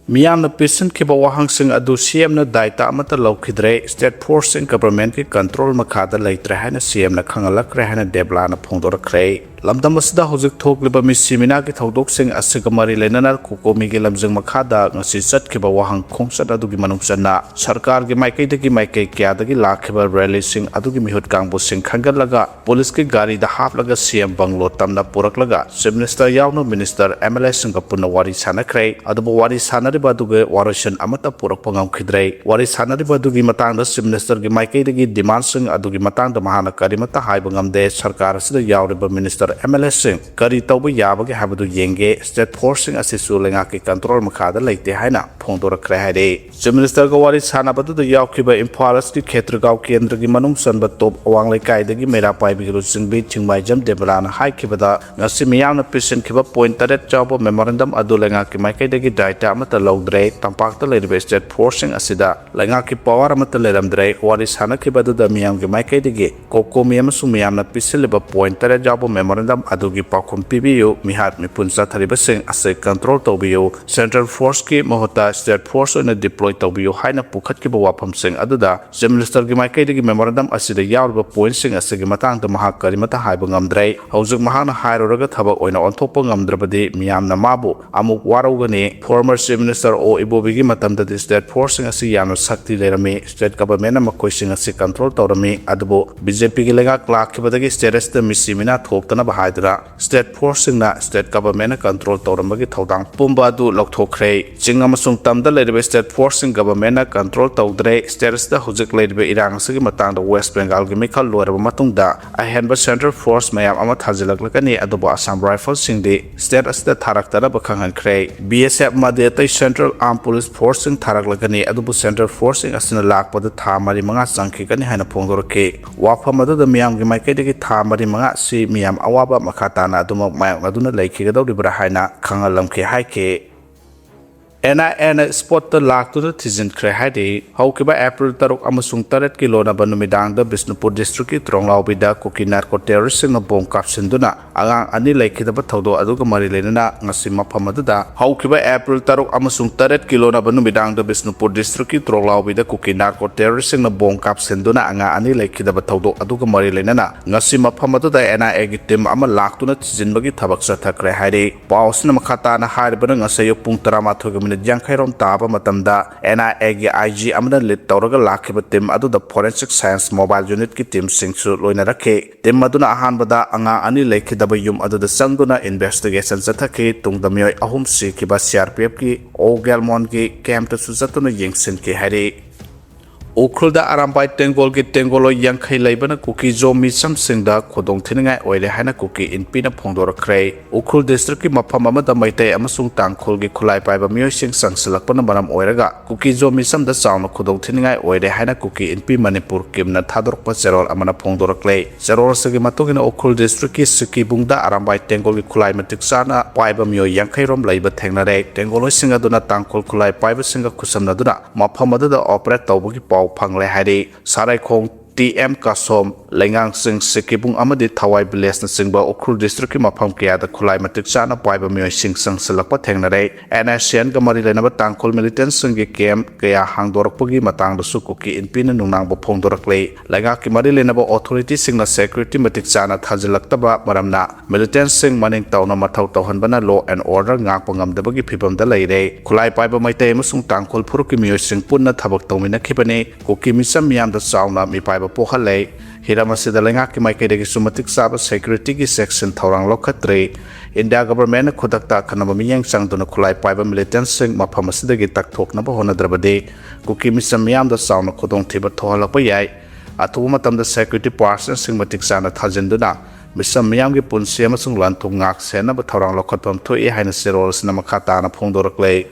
ꯃꯤꯌꯥꯝꯅ ꯄꯤꯁꯤꯟꯈꯤꯕ ꯋꯥꯍꯪꯁꯤꯡ ꯑꯗꯨ ꯁꯤ ꯑꯦꯝꯅ ꯗꯥꯏꯇꯥ ꯑꯃꯠꯇ ꯂꯧꯈꯤꯗ꯭ꯔꯦ꯫ State forceꯁꯤꯡ governmentꯀꯤ control ꯃꯈꯥꯗ ꯂꯩꯇ꯭ꯔꯦ ꯍꯥꯏꯅ ꯁꯤ ꯑꯦꯝꯅ ꯈꯪꯍꯜꯂꯛꯈ꯭ꯔꯦ ꯍꯥꯏꯅ ꯗꯦꯕꯂꯥꯅ ꯐꯣꯡꯗꯣꯔꯛꯈ꯭ꯔꯦ꯫ ꯂꯝꯗꯝ ꯑꯁꯤꯗ ꯍꯧꯖꯤꯛ ꯊꯣꯛꯂꯤꯕ ꯃꯤꯁꯤ ꯃꯤꯅꯥꯒꯤ ꯊꯧꯗꯣꯛꯁꯤꯡ ꯑꯁꯤꯒ ꯃꯔꯤ ꯂꯩꯅꯅ ꯀꯣꯀꯣꯃꯤꯒꯤ ꯂꯝꯖꯤꯡ ꯃꯈꯥꯗ ꯉꯁꯤ ꯆꯠꯈꯤꯕ ꯋꯥꯍꯪ ꯈꯣꯡꯆꯠ ꯑꯗꯨꯒꯤ ꯃꯅꯨꯡ ꯆꯟꯅ ꯁꯔꯀꯥꯔꯒꯤ ꯃꯥꯏꯀꯩꯗꯒꯤ ꯃꯥꯏꯀꯩ ꯀꯌꯥꯗꯒꯤ ꯂꯥꯛꯈꯤꯕ rallyꯁꯤꯡ ꯑꯗꯨꯒꯤ ꯃꯤꯍꯨꯠ ꯀꯥꯡꯕꯨꯁꯤꯡ ꯈꯟꯒꯠꯂꯒ ꯄꯨꯂꯤꯁꯀꯤ ꯒꯥꯔꯤꯗ ꯍꯥꯞꯂꯒ ꯁꯤ ꯑꯦꯝ ꯕꯪꯒ꯭ꯂꯣ ꯇꯝꯅ ꯄꯨꯔꯛꯂꯒ Chief Minister ꯌꯥꯎꯅ minister, M L Aꯁꯤꯡꯒ ꯄꯨꯟꯅ ꯋꯥꯔꯤ ꯁꯥꯟꯅꯈ꯭ꯔꯦ꯫ ꯑꯗꯨꯕꯨ ꯋꯥꯔꯤ ꯁꯥꯟꯅꯔꯤ ꯁꯥꯟꯅꯔꯤꯕ ꯑꯗꯨꯒꯤ ꯋꯥꯔꯣꯏꯁꯤꯟ ꯑꯃꯠꯇ ꯄꯨꯔꯛꯄ ꯉꯝꯈꯤꯗ꯭ꯔꯦ꯫ ꯋꯥꯔꯤ ꯁꯥꯟꯅꯔꯤꯕ ꯑꯗꯨꯒꯤ ꯃꯇꯥꯡꯗ Chief Minister ꯒꯤ ꯃꯥꯏꯀꯩꯗꯒꯤ demand ꯁꯤꯡ ꯑꯗꯨꯒꯤ ꯃꯇꯥꯡꯗ ꯃꯍꯥꯛꯅ ꯀꯔꯤꯃꯠꯇ ꯍꯥꯏꯕ ꯉꯝꯗꯦ꯫ ꯁꯔꯀꯥꯔ ꯑꯁꯤꯗ ꯌꯥꯎꯔꯤꯕ minister, M L A ꯁꯤꯡ ꯀꯔꯤ ꯇꯧꯕ ꯌꯥꯕꯒꯦ ꯍꯥꯏꯕꯗꯨ ꯌꯦꯡꯒꯦ꯫ State force ꯁꯤꯡ ꯑꯁꯤꯁꯨ ꯂꯩꯉꯥꯛꯀꯤ control ꯃꯈꯥꯗ ꯂꯩꯇꯦ ꯍꯥꯏꯅ ꯐꯣꯡꯗꯣꯔꯛꯈ꯭ꯔꯦ ꯍꯥꯏꯔꯤ꯫ Chief Minister ꯒ ꯋꯥꯔꯤ ꯁꯥꯟꯅꯕꯗꯨꯗ ꯌꯥꯎꯈꯤꯕ ꯏꯝꯐꯥꯜ East ꯀꯤ ꯈꯦꯇ꯭ꯔꯤꯒꯥꯎ ꯀꯦꯟꯗ꯭ꯔꯒꯤ ꯃꯅꯨꯡ ꯆꯟꯕ ꯇꯣꯞ ꯑꯋꯥꯡ ꯂꯩꯀꯥꯏꯗꯒꯤ ꯃꯩꯔꯥ ꯄꯥꯏꯕꯤ ꯂꯨꯆꯤꯡꯕꯤ ꯊꯤꯡꯃꯥꯏꯖꯝ ꯗꯦꯕꯂꯥꯅ ꯍꯥꯏꯈꯤꯕꯗ, ꯉꯁꯤ ꯃꯤꯌꯥꯝꯅ ꯄꯤꯁꯤꯟꯈꯤꯕ point ꯇꯔꯦꯠ ꯌꯥꯎꯕ memorandum ꯑꯗꯨ ꯂꯩꯉꯥꯛꯀꯤ ꯃꯥꯏꯀꯩꯗꯒꯤ ꯗꯥꯏꯇ ꯑꯃꯠꯇ ꯂꯧꯗ꯭ꯔꯦ꯫ ꯇꯝꯄꯥꯛꯇ ꯂꯩꯔꯤꯕ state force ꯁꯤꯡ ꯑꯁꯤꯗ ꯂꯩꯉꯥꯛꯀꯤ power ꯑꯃꯠꯇ ꯂꯩꯔꯝꯗ꯭ꯔꯦ꯫ ꯋꯥꯔꯤ ꯁꯥꯟꯅꯈꯤꯕ ꯑꯗꯨꯗ ꯃꯤꯌꯥꯝꯒꯤ ꯃꯥꯏꯀꯩꯗꯒꯤ ꯀꯣꯀꯣꯃꯤ ꯑꯃꯁꯨꯡ ꯃꯤꯌꯥꯝꯅ ꯄꯤꯁꯤꯜꯂꯤꯕ point ꯇꯔꯦꯠ ꯌꯥꯎꯕ memorandum ꯑꯗꯨꯒꯤ ꯄꯥꯎꯈꯨꯝ ꯄꯤꯕꯤꯌꯨ, ꯃꯤꯍꯥꯠ ꯃꯤꯄꯨꯟ ꯆꯠꯊꯔꯤꯕꯁꯤꯡ ꯑꯁꯤ control ꯇꯧꯕꯤꯌꯨ, central force ꯀꯤ ꯃꯍꯨꯠꯇ state force ꯑꯣꯏꯅ deploy ꯇꯧꯕꯤꯌꯨ ꯍꯥꯏꯅ ꯄꯨꯈꯠꯈꯤꯕ ꯋꯥꯐꯝꯁꯤꯡ ꯑꯗꯨꯗ Chief Minister ꯒꯤ ꯃꯥꯏꯀꯩꯗꯒꯤ memorandum ꯑꯁꯤꯗ ꯌꯥꯎꯔꯤꯕ point ꯁꯤꯡ ꯑꯁꯤꯒꯤ ꯃꯇꯥꯡꯗ ꯃꯍꯥꯛ ꯀꯔꯤꯃꯠꯇ ꯍꯥꯏꯕ ꯉꯝꯗ꯭ꯔꯦ꯫ ꯍꯧꯖꯤꯛ ꯃꯍꯥꯛꯅ ꯍꯥꯏꯔꯨꯔꯒ ꯊꯕꯛ ꯑꯣꯏꯅ ꯑꯣꯟꯊꯣꯛꯄ ꯉꯝꯗ꯭ꯔꯕꯗꯤ ꯃꯤꯌꯥꯝꯅ ꯃꯥꯕꯨ ꯑꯃꯨꯛ ꯋꯥꯔꯧꯒꯅꯤ꯫ Former Chief Minister ꯑꯣ ꯏꯕꯣꯕꯤꯒꯤ ꯃꯇꯝꯗꯗꯤ state force ꯁꯤꯡ ꯑꯁꯤ ꯌꯥꯝꯅ ꯁꯛꯇꯤ ꯂꯩꯔꯝꯃꯤ꯫ State government ꯅ ꯃꯈꯣꯏꯁꯤꯡ ꯑꯁꯤ control ꯇꯧꯔꯝꯃꯤ꯫ ꯑꯗꯨꯕꯨ B J P ꯒꯤ ꯂꯩꯉꯥꯛ ꯂꯥꯛꯈꯤꯕꯗꯒꯤ state ꯑꯁꯤꯗ ꯃꯤꯁꯤ ꯃꯤꯅꯥ ꯊꯣꯛꯇꯅꯕ ꯍꯥꯏꯗꯨꯅ state force ꯁꯤꯡꯅ state government ꯅ control ꯇꯧꯔꯝꯕꯒꯤ ꯊꯧꯗꯥꯡ ꯄꯨꯝꯕ ꯑꯗꯨ ꯂꯧꯊꯣꯛꯈ꯭ꯔꯦ꯫ ꯆꯤꯡ ꯑꯃꯁꯨꯡ ꯇꯝꯗ ꯂꯩꯔꯤꯕ state force ꯁꯤꯡ government ꯅ control ꯇꯧꯗ꯭ꯔꯦ꯫ State ꯑꯁꯤꯗ ꯍꯧꯖꯤꯛ ꯂꯩꯔꯤꯕ ꯏꯔꯥꯡ ꯑꯁꯤꯒꯤ ꯃꯇꯥꯡꯗ West Bengal ꯒꯤ ꯃꯤꯈꯜ ꯂꯣꯏꯔꯕ ꯃꯇꯨꯡꯗ ꯑꯍꯦꯟꯕ central force ꯃꯌꯥꯝ ꯑꯃ ꯊꯥꯖꯤꯜꯂꯛꯂꯒꯅꯤ, ꯑꯗꯨꯕꯨ Assam Rifles ꯁꯤꯡꯗꯤ state ꯑꯁꯤꯗ ꯊꯥꯔꯛꯇꯅꯕ ꯈꯪꯍꯟꯈ꯭ꯔꯦ꯫ B S F ꯑꯃꯗꯤ ꯑꯇꯩ central armed police force ꯁꯤꯡ ꯊꯥꯔꯛꯂꯒꯅꯤ, ꯑꯗꯨꯕꯨ central force ꯁꯤꯡ ꯑꯁꯤꯅ ꯂꯥꯛꯄꯗ ꯊꯥ ꯃꯔꯤ ꯃꯉꯥ ꯆꯪꯈꯤꯒꯅꯤ ꯍꯥꯏꯅ ꯐꯣꯡꯗꯣꯔꯛꯈꯤ꯫ ꯋꯥꯐꯝ ꯑꯗꯨꯗ ꯃꯤꯌꯥꯝꯒꯤ ꯃꯥꯏꯀꯩꯗꯒꯤ ꯊꯥ ꯃꯔꯤ ꯃꯉꯥ ꯑꯁꯤ ꯃꯤꯌꯥꯝ ꯑꯋꯥꯕ ꯃꯈꯥ ꯇꯥꯅ ꯑꯗꯨꯃꯛ ꯃꯥꯌꯣꯛꯅꯗꯨꯅ ꯂꯩꯈꯤꯒꯗꯧꯔꯤꯕ꯭ꯔꯥ ꯍꯥꯏꯅ ꯈꯪꯍꯜꯂꯝꯈꯤ ꯍꯥꯏꯈꯤ꯫ N I A ꯅ spot ꯇ ꯂꯥꯛꯇꯨꯅ ꯊꯤꯖꯤꯟꯈ꯭ꯔꯦ ꯍꯥꯏꯔꯤ꯫ ꯍꯧꯈꯤꯕ April ꯇꯔꯨꯛ ꯑꯃꯁꯨꯡ ꯇꯔꯦꯠ ꯀꯤ ꯂꯣꯟꯅꯕ ꯅꯨꯃꯤꯗꯥꯡꯗ ꯕꯤꯁꯅꯨꯄꯨꯔ district ꯀꯤ ꯇ꯭ꯔꯣꯡꯂꯥꯎꯕꯤꯗ ꯀꯨꯀꯤ narco terrorist ꯁꯤꯡꯅ bomb ꯀꯥꯞꯁꯤꯟꯗꯨꯅ ꯑꯉꯥꯡ ꯑꯅꯤ ꯂꯩꯈꯤꯗꯕ ꯊꯧꯗꯣꯛ ꯑꯗꯨꯒ ꯃꯔꯤ ꯂꯩꯅꯅ ꯉꯁꯤ ꯃꯐꯝ ꯑꯗꯨꯗ ꯍꯧꯈꯤꯕ April ꯇꯔꯨꯛ ꯑꯃꯁꯨꯡ ꯇꯔꯦꯠ ꯀꯤ ꯂꯣꯟꯅꯕ ꯅꯨꯃꯤꯗꯥꯡꯗ ꯕꯤꯁꯅꯨꯄꯨꯔ district ꯀꯤ ꯇ꯭ꯔꯣꯡꯂꯥꯎꯕꯤꯗ ꯀꯨꯀꯤ narco terrorist ꯁꯤꯡꯅ bomb ꯀꯥꯞꯁꯤꯟꯗꯨꯅ ꯑꯉꯥꯡ ꯑꯅꯤ ꯂꯩꯈꯤꯗꯕ ꯊꯧꯗꯣꯛ ꯑꯗꯨꯒ ꯃꯔꯤ ꯂꯩꯅꯅ ꯉꯁꯤ ꯃꯐꯝ ꯑꯗꯨꯗ N I A ꯒꯤ team ꯑꯃ ꯂꯥꯛꯇꯨꯅ ꯊꯤꯖꯤꯟꯕꯒꯤ ꯊꯕꯛ ꯆꯠꯊꯈ꯭ꯔꯦ ꯍꯥꯏꯔꯤ꯫ ꯄꯥꯎ ꯑꯁꯤꯅ ꯃꯈꯥ ꯇꯥꯅ ꯍꯥꯏꯔꯤꯕꯅ ꯉꯁꯤ ꯑꯌꯨꯛ ꯄꯨꯡ ꯇꯔꯥꯃꯥꯊꯣꯏꯒ minute ꯌꯥꯡꯈꯩ ꯔꯣꯝ ꯇꯥꯕ ꯃꯇꯝꯗ N I A ꯒꯤ I G ꯑꯃꯅ lead ꯇꯧꯔꯒ ꯂꯥꯛꯈꯤꯕ team ꯑꯗꯨꯗ Forensic Science Mobile Unit ꯀꯤ team ꯁꯤꯡꯁꯨ ꯂꯣꯏꯅꯔꯛꯈꯤ꯫ Team ꯑꯗꯨꯅ ꯑꯍꯥꯟꯕꯗ ꯑꯉꯥꯡ ꯑꯅꯤ ꯂꯩꯈꯤꯗꯕ ꯌꯨꯝ ꯑꯗꯨꯗ ꯆꯪꯗꯨꯅ investigation ꯆꯠꯊꯈꯤ꯫ ꯇꯨꯡꯗ ꯃꯤꯑꯣꯏ ꯑꯍꯨꯝ ꯁꯤꯈꯤꯕ C R P F ꯀꯤ ꯑꯣꯒꯦꯜꯃꯣꯟꯒꯤ camp ꯇꯁꯨ ꯆꯠꯇꯨꯅ ꯌꯦꯡꯁꯤꯟꯈꯤ ꯍꯥꯏꯔꯤ꯫ ꯎꯈ꯭ꯔꯨꯜꯗ ꯑꯔꯥꯝꯕꯥꯏ ꯇꯦꯡꯒꯣꯜꯒꯤ ꯇꯦꯡꯒꯣꯜꯂꯣꯏ ꯌꯥꯡꯈꯩ ꯂꯩꯕꯅ ꯀꯨꯀꯤ ꯖꯣ ꯃꯤꯆꯝꯁꯤꯡꯗ ꯈꯨꯗꯣꯡꯊꯤꯅꯤꯡꯉꯥꯏ ꯑꯣꯏꯔꯦ ꯍꯥꯏꯅ ꯀꯨꯀꯤ ꯏꯟꯄꯤꯅ ꯐꯣꯡꯗꯣꯔꯛꯈ꯭ꯔꯦ꯫ ꯎꯈ꯭ꯔꯨꯜ district ꯀꯤ ꯃꯐꯝ ꯑꯃꯗ ꯃꯩꯇꯩ ꯑꯃꯁꯨꯡ ꯇꯥꯡꯈꯨꯜꯒꯤ ꯈꯨꯠꯂꯥꯏ ꯄꯥꯏꯕ ꯃꯤꯑꯣꯏꯁꯤꯡ ꯆꯪꯁꯤꯜꯂꯛꯄꯅ ꯃꯔꯝ ꯑꯣꯏꯔꯒ ꯀꯨꯀꯤ ꯖꯣ ꯃꯤꯆꯝꯗ ꯆꯥꯎꯅ ꯈꯨꯗꯣꯡꯊꯤꯅꯤꯡꯉꯥꯏ ꯑꯣꯏꯔꯦ ꯍꯥꯏꯅ ꯀꯨꯀꯤ ꯏꯟꯄꯤ ꯃꯅꯤꯄꯨꯔ ꯀꯤꯝꯅ ꯊꯥꯗꯣꯔꯛꯄ ꯆꯦꯔꯣꯜ ꯑꯃꯅ ꯐꯣꯡꯗꯣꯔꯛꯂꯦ꯫ ꯆꯦꯔꯣꯜ ꯑꯁꯤꯒꯤ ꯃꯇꯨꯡ ꯏꯟꯅ ꯎꯈ꯭ꯔꯨꯜ district ꯀꯤ ꯁꯤꯀꯤꯕꯨꯡꯗ ꯑꯔꯥꯝꯕꯥꯏ ꯇꯦꯡꯒꯣꯜꯒꯤ ꯈꯨꯠꯂꯥꯏ ꯃꯇꯤꯛ ꯆꯥꯅ ꯄꯥꯏꯕ ꯃꯤꯑꯣꯏ ꯌꯥꯡꯈꯩ ꯔꯣꯝ ꯂꯩꯕ ꯊꯦꯡꯅꯔꯦ꯫ ꯇꯦꯡꯒꯣꯜꯂꯣꯏꯁꯤꯡ ꯑꯗꯨꯅ ꯇꯥꯡꯈꯨꯜ ꯈꯨꯠꯂꯥꯏ ꯄꯥꯏꯕꯁꯤꯡꯒ ꯈꯨꯠꯁꯝꯅꯗꯨꯅ ꯃꯐꯝ ꯑꯗꯨꯗ operate ꯇꯧꯕꯒꯤ ꯄꯥꯎ ꯐꯪꯂꯦ ꯍꯥꯏꯔꯤ꯫ ꯁꯥꯔꯩꯈꯣꯡ, T M ꯀꯥꯁꯣꯝ, ꯂꯩꯉꯥꯡꯁꯤꯡ, ꯁꯤꯀꯤꯕꯨꯡ ꯑꯃꯗꯤ ꯊꯋꯥꯏ village ꯅꯆꯤꯡꯕ ꯎꯈ꯭ꯔꯨꯜ district ꯀꯤ ꯃꯐꯝ ꯀꯌꯥꯗ ꯈꯨꯠꯂꯥꯏ ꯃꯇꯤꯛ ꯆꯥꯅ ꯄꯥꯏꯕ ꯃꯤꯑꯣꯏꯁꯤꯡ ꯆꯪꯁꯤꯜꯂꯛꯄ ꯊꯦꯡꯅꯔꯦ꯫ N S C N ꯒ ꯃꯔꯤ ꯂꯩꯅꯕ ꯇꯥꯡꯈꯨꯜ militant ꯁꯤꯡꯒꯤ camp ꯀꯌꯥ ꯍꯥꯡꯗꯣꯔꯛꯄꯒꯤ ꯃꯇꯥꯡꯗꯁꯨ ꯀꯨꯀꯤ ꯏꯟꯄꯤꯅ ꯅꯨꯡꯅꯥꯡꯕ ꯐꯣꯡꯗꯣꯔꯛꯂꯤ꯫ ꯂꯩꯉꯥꯛꯀꯤ ꯃꯔꯤ ꯂꯩꯅꯕ authority ꯁꯤꯡꯅ security ꯃꯇꯤꯛ ꯆꯥꯅ ꯊꯥꯖꯤꯜꯂꯛꯇꯕ ꯃꯔꯝꯅ militant ꯁꯤꯡ ꯃꯅꯤꯡ ꯇꯧꯅ ꯃꯊꯧ ꯇꯧꯍꯟꯕꯅ law and order ꯉꯥꯛꯄ ꯉꯝꯗꯕꯒꯤ ꯐꯤꯚꯝꯗ ꯂꯩꯔꯦ꯫ ꯈꯨꯠꯂꯥꯏ ꯄꯥꯏꯕ ꯃꯩꯇꯩ ꯑꯃꯁꯨꯡ ꯇꯥꯡꯈꯨꯜ ꯐꯨꯔꯨꯞꯀꯤ ꯃꯤꯑꯣꯏꯁꯤꯡ ꯄꯨꯟꯅ ꯊꯕꯛ ꯇꯧꯃꯤꯟꯅꯈꯤꯕꯅꯤ꯫ ꯀꯨꯀꯤ ꯃꯤꯆꯝ ꯃꯤꯌꯥꯝꯗ ꯆꯥꯎꯅ ꯃꯤꯄꯥꯏꯕ ꯄꯣꯛꯍꯜꯂꯦ꯫ ꯍꯤꯔꯝ ꯑꯁꯤꯗ ꯂꯩꯉꯥꯛꯀꯤ ꯃꯥꯏꯀꯩꯗꯒꯤꯁꯨ ꯃꯇꯤꯛ ꯆꯥꯕ security ꯒꯤ ꯆꯦꯛꯁꯤꯟ ꯊꯧꯔꯥꯡ ꯂꯧꯈꯠꯇ꯭ꯔꯤ꯫ India government ꯅ ꯈꯨꯗꯛꯇ ꯑꯈꯟꯅꯕ ꯃꯤꯠꯌꯦꯡ ꯆꯪꯗꯨꯅ ꯈꯨꯠꯂꯥꯏ ꯄꯥꯏꯕ militant ꯁꯤꯡ ꯃꯐꯝ ꯑꯁꯤꯗꯒꯤ ꯇꯛꯊꯣꯛꯅꯕ ꯍꯣꯠꯅꯗ꯭ꯔꯕꯗꯤ ꯀꯨꯀꯤ ꯃꯤꯆꯝ ꯃꯤꯌꯥꯝꯗ ꯆꯥꯎꯅ ꯈꯨꯗꯣꯡꯊꯤꯕ ꯊꯣꯛꯍꯜꯂꯛꯄ ꯌꯥꯏ꯫ ꯑꯊꯨꯕ ꯃꯇꯝꯗ security personnel ꯁꯤꯡ ꯃꯇꯤꯛ ꯆꯥꯅ ꯊꯥꯖꯤꯟꯗꯨꯅ ꯃꯤꯆꯝ ꯃꯤꯌꯥꯝꯒꯤ ꯄꯨꯟꯁꯤ ꯑꯃꯁꯨꯡ ꯂꯟ ꯊꯨꯝ ꯉꯥꯛ ꯁꯦꯟꯅꯕ ꯊꯧꯔꯥꯡ ꯂꯧꯈꯠꯐꯝ ꯊꯣꯛꯏ ꯍꯥꯏꯅ ꯆꯦꯔꯣꯜ ꯑꯁꯤꯅ ꯃꯈꯥ ꯇꯥꯅ ꯐꯣꯡꯗꯣꯔꯛꯂꯦ꯫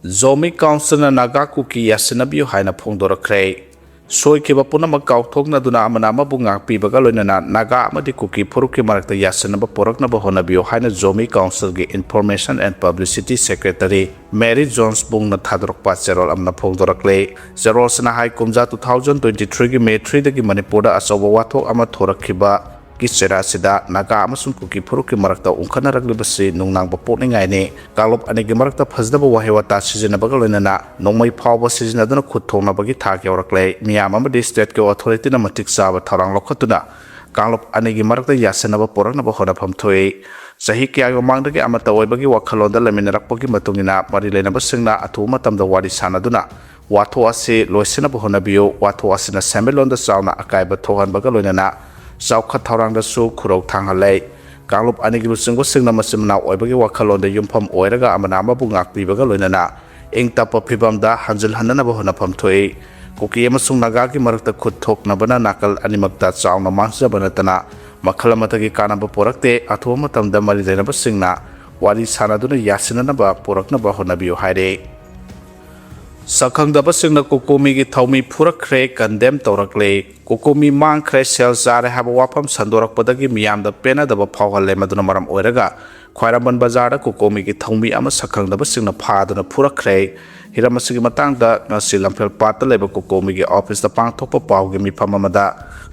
ꯖꯣꯃꯤ council ꯅ ꯅꯥꯒꯥ ꯀꯨꯀꯤ ꯌꯥꯁꯤꯟꯅꯕꯤꯌꯨ ꯍꯥꯏꯅ ꯐꯣꯡꯗꯣꯔꯛꯈ꯭ꯔꯦ꯫ ꯁꯣꯏꯈꯤꯕ ꯄꯨꯝꯅꯃꯛ ꯀꯥꯎꯊꯣꯛꯅꯗꯨꯅ ꯑꯃꯅ ꯑꯃꯕꯨ ꯉꯥꯛꯄꯤꯕꯒ ꯂꯣꯏꯅꯅ ꯅꯥꯒꯥ ꯑꯃꯗꯤ ꯀꯨꯀꯤ ꯐꯨꯔꯨꯞꯀꯤ ꯃꯔꯛꯇ ꯌꯥꯁꯤꯟꯅꯕ ꯄꯨꯔꯛꯅꯕ ꯍꯣꯠꯅꯕꯤꯌꯨ ꯍꯥꯏꯅ ꯖꯣꯃꯤ council ꯒꯤ Information and Publicity Secretary Mary Jones Bung ꯅ ꯊꯥꯗꯣꯔꯛꯄ ꯆꯦꯔꯣꯜ ꯑꯃꯅ ꯐꯣꯡꯗꯣꯔꯛꯂꯦ꯫ ꯆꯦꯔꯣꯜ ꯑꯁꯤꯅ ꯍꯥꯏ, ꯀꯨꯝꯖꯥ two thousand twenty three ꯒꯤ May three ꯗꯒꯤ ꯃꯅꯤꯄꯨꯔꯗ ꯑꯆꯧꯕ ꯋꯥꯊꯣꯛ ꯑꯃ ꯊꯣꯔꯛꯈꯤꯕ ꯒꯤ ꯆꯩꯔꯥꯛ ꯑꯁꯤꯗ ꯅꯥꯒꯥ ꯑꯃꯁꯨꯡ ꯀꯨꯀꯤ ꯐꯨꯔꯨꯞꯀꯤ ꯃꯔꯛꯇ ꯎꯪꯈꯠꯅꯔꯛꯂꯤꯕꯁꯤ ꯅꯨꯡꯅꯥꯡꯕ ꯄꯣꯛꯅꯤꯡꯉꯥꯏꯅꯤ꯫ ꯀꯥꯡꯂꯨꯞ ꯑꯅꯤꯒꯤ ꯃꯔꯛꯇ ꯐꯖꯗꯕ ꯋꯥꯍꯩ ꯋꯥꯇꯥ ꯁꯤꯖꯤꯟꯅꯕꯒ ꯂꯣꯏꯅꯅ ꯅꯣꯡꯃꯩ ꯐꯥꯎꯕ ꯁꯤꯖꯤꯟꯅꯗꯨꯅ ꯈꯨꯠ ꯊꯣꯡꯅꯕꯒꯤ ꯊꯥꯛ ꯌꯧꯔꯛꯂꯦ꯫ ꯃꯤꯌꯥꯝ ꯑꯃꯗꯤ state ꯀꯤ authority ꯅ ꯃꯇꯤꯛ ꯆꯥꯕ ꯊꯧꯔꯥꯡ ꯂꯧꯈꯠꯇꯨꯅ ꯀꯥꯡꯂꯨꯞ ꯑꯅꯤꯒꯤ ꯃꯔꯛꯇ ꯌꯥꯁꯤꯟꯅꯕ ꯄꯨꯔꯛꯅꯕ ꯍꯣꯠꯅꯐꯝ ꯊꯣꯛꯏ꯫ ꯆꯍꯤ ꯀꯌꯥꯒꯤ ꯃꯃꯥꯡꯗꯒꯤ ꯑꯃꯠꯇ ꯑꯣꯏꯕꯒꯤ ꯋꯥꯈꯜꯂꯣꯟꯗ ꯂꯩꯃꯤꯟꯅꯔꯛꯄꯒꯤ ꯃꯇꯨꯡ ꯏꯟꯅ ꯃꯔꯤ ꯂꯩꯅꯕꯁꯤꯡꯅ ꯑꯊꯨꯕ ꯃꯇꯝꯗ ꯋꯥꯔꯤ ꯁꯥꯅꯗꯨꯅ ꯋꯥꯊꯣꯛ ꯑꯁꯤ ꯂꯣꯏꯁꯤꯟꯅꯕ ꯍꯣꯠꯅꯕꯤꯌꯨ꯫ ꯋꯥꯊꯣꯛ ꯑꯁꯤꯅ ꯁꯦꯟꯃꯤꯠꯂꯣꯟꯗ ꯆꯥꯎꯅ ꯑꯀꯥꯏꯕ ꯊꯣꯛꯍꯟꯕꯒ ꯂꯣꯏꯅꯅ ꯆꯥꯎꯈꯠ ꯊꯧꯔꯥꯡꯗꯁꯨ ꯈꯨꯔꯧ ꯊꯥꯡꯍꯜꯂꯦ꯫ ꯀꯥꯡꯂꯨꯞ ꯑꯅꯤꯒꯤ ꯂꯨꯆꯤꯡꯕꯁꯤꯡꯅ ꯃꯆꯤꯟ ꯃꯅꯥꯎ ꯑꯣꯏꯕꯒꯤ ꯋꯥꯈꯜꯂꯣꯟꯗ ꯌꯨꯝꯐꯝ ꯑꯣꯏꯔꯒ ꯑꯃꯅ ꯑꯃꯕꯨ ꯉꯥꯛꯄꯤꯕꯒ ꯂꯣꯏꯅꯅ ꯏꯪ ꯇꯞꯄ ꯐꯤꯕꯝꯗ ꯍꯟꯖꯤꯜꯍꯟꯅꯅꯕ ꯍꯣꯠꯅꯐꯝ ꯊꯣꯛꯏ꯫ ꯀꯨꯀꯤ ꯑꯃꯁꯨꯡ ꯅꯥꯒꯥꯒꯤ ꯃꯔꯛꯇ ꯈꯨꯠ ꯊꯣꯛꯅꯕꯅ ꯅꯥꯀꯜ ꯑꯅꯤꯃꯛꯇ ꯆꯥꯎꯅ ꯃꯥꯡꯖꯕ ꯅꯠꯇꯅ ꯃꯈꯜ ꯑꯃꯠꯇꯒꯤ ꯀꯥꯟꯅꯕ ꯄꯨꯔꯛꯇꯦ꯫ ꯑꯊꯨꯕ ꯃꯇꯝꯗ ꯃꯔꯤ ꯂꯩꯅꯕꯁꯤꯡꯅ ꯋꯥꯔꯤ ꯁꯥꯅꯗꯨꯅ ꯌꯥꯁꯤꯟꯅꯅꯕ ꯄꯨꯔꯛꯅꯕ ꯍꯣꯠꯅꯕꯤꯌꯨ ꯍꯥꯏꯔꯦ꯫ ꯁꯛꯈꯪꯗꯕꯁꯤꯡꯅ ꯀꯣꯀꯣꯃꯤꯒꯤ ꯊꯧꯃꯤ ꯐꯨꯔꯛꯈ꯭ꯔꯦ, ꯀꯟꯗꯦꯝ ꯇꯧꯔꯛꯂꯦ꯫ ꯀꯣꯀꯣꯃꯤ ꯃꯥꯡꯈ꯭ꯔꯦ, ꯁꯦꯜ ꯆꯥꯔꯦ ꯍꯥꯏꯕ ꯋꯥꯐꯝ ꯁꯟꯗꯣꯔꯛꯄꯗꯒꯤ ꯃꯤꯌꯥꯝꯗ ꯄꯦꯟꯅꯗꯕ ꯐꯥꯎꯍꯜꯂꯦ꯫ ꯃꯗꯨꯅ ꯃꯔꯝ ꯑꯣꯏꯔꯒ ꯈ꯭ꯋꯥꯏꯔꯝꯕꯟ ꯕꯖꯥꯔꯗ ꯀꯣꯀꯣꯃꯤꯒꯤ ꯊꯧꯃꯤ ꯑꯃ ꯁꯛꯈꯪꯗꯕꯁꯤꯡꯅ ꯐꯥꯗꯨꯅ ꯐꯨꯔꯛꯈ꯭ꯔꯦ꯫ ꯍꯤꯔꯝ ꯑꯁꯤꯒꯤ ꯃꯇꯥꯡꯗ ꯉꯁꯤ ꯂꯝꯐꯦꯜ ꯄꯥꯠꯇ ꯂꯩꯕ ꯀꯣꯀꯣꯃꯤꯒꯤ ꯑꯣꯐꯤꯁꯇ ꯄꯥꯡꯊꯣꯛꯄ ꯄꯥꯎꯒꯤ ꯃꯤꯐꯝ ꯑꯃꯗ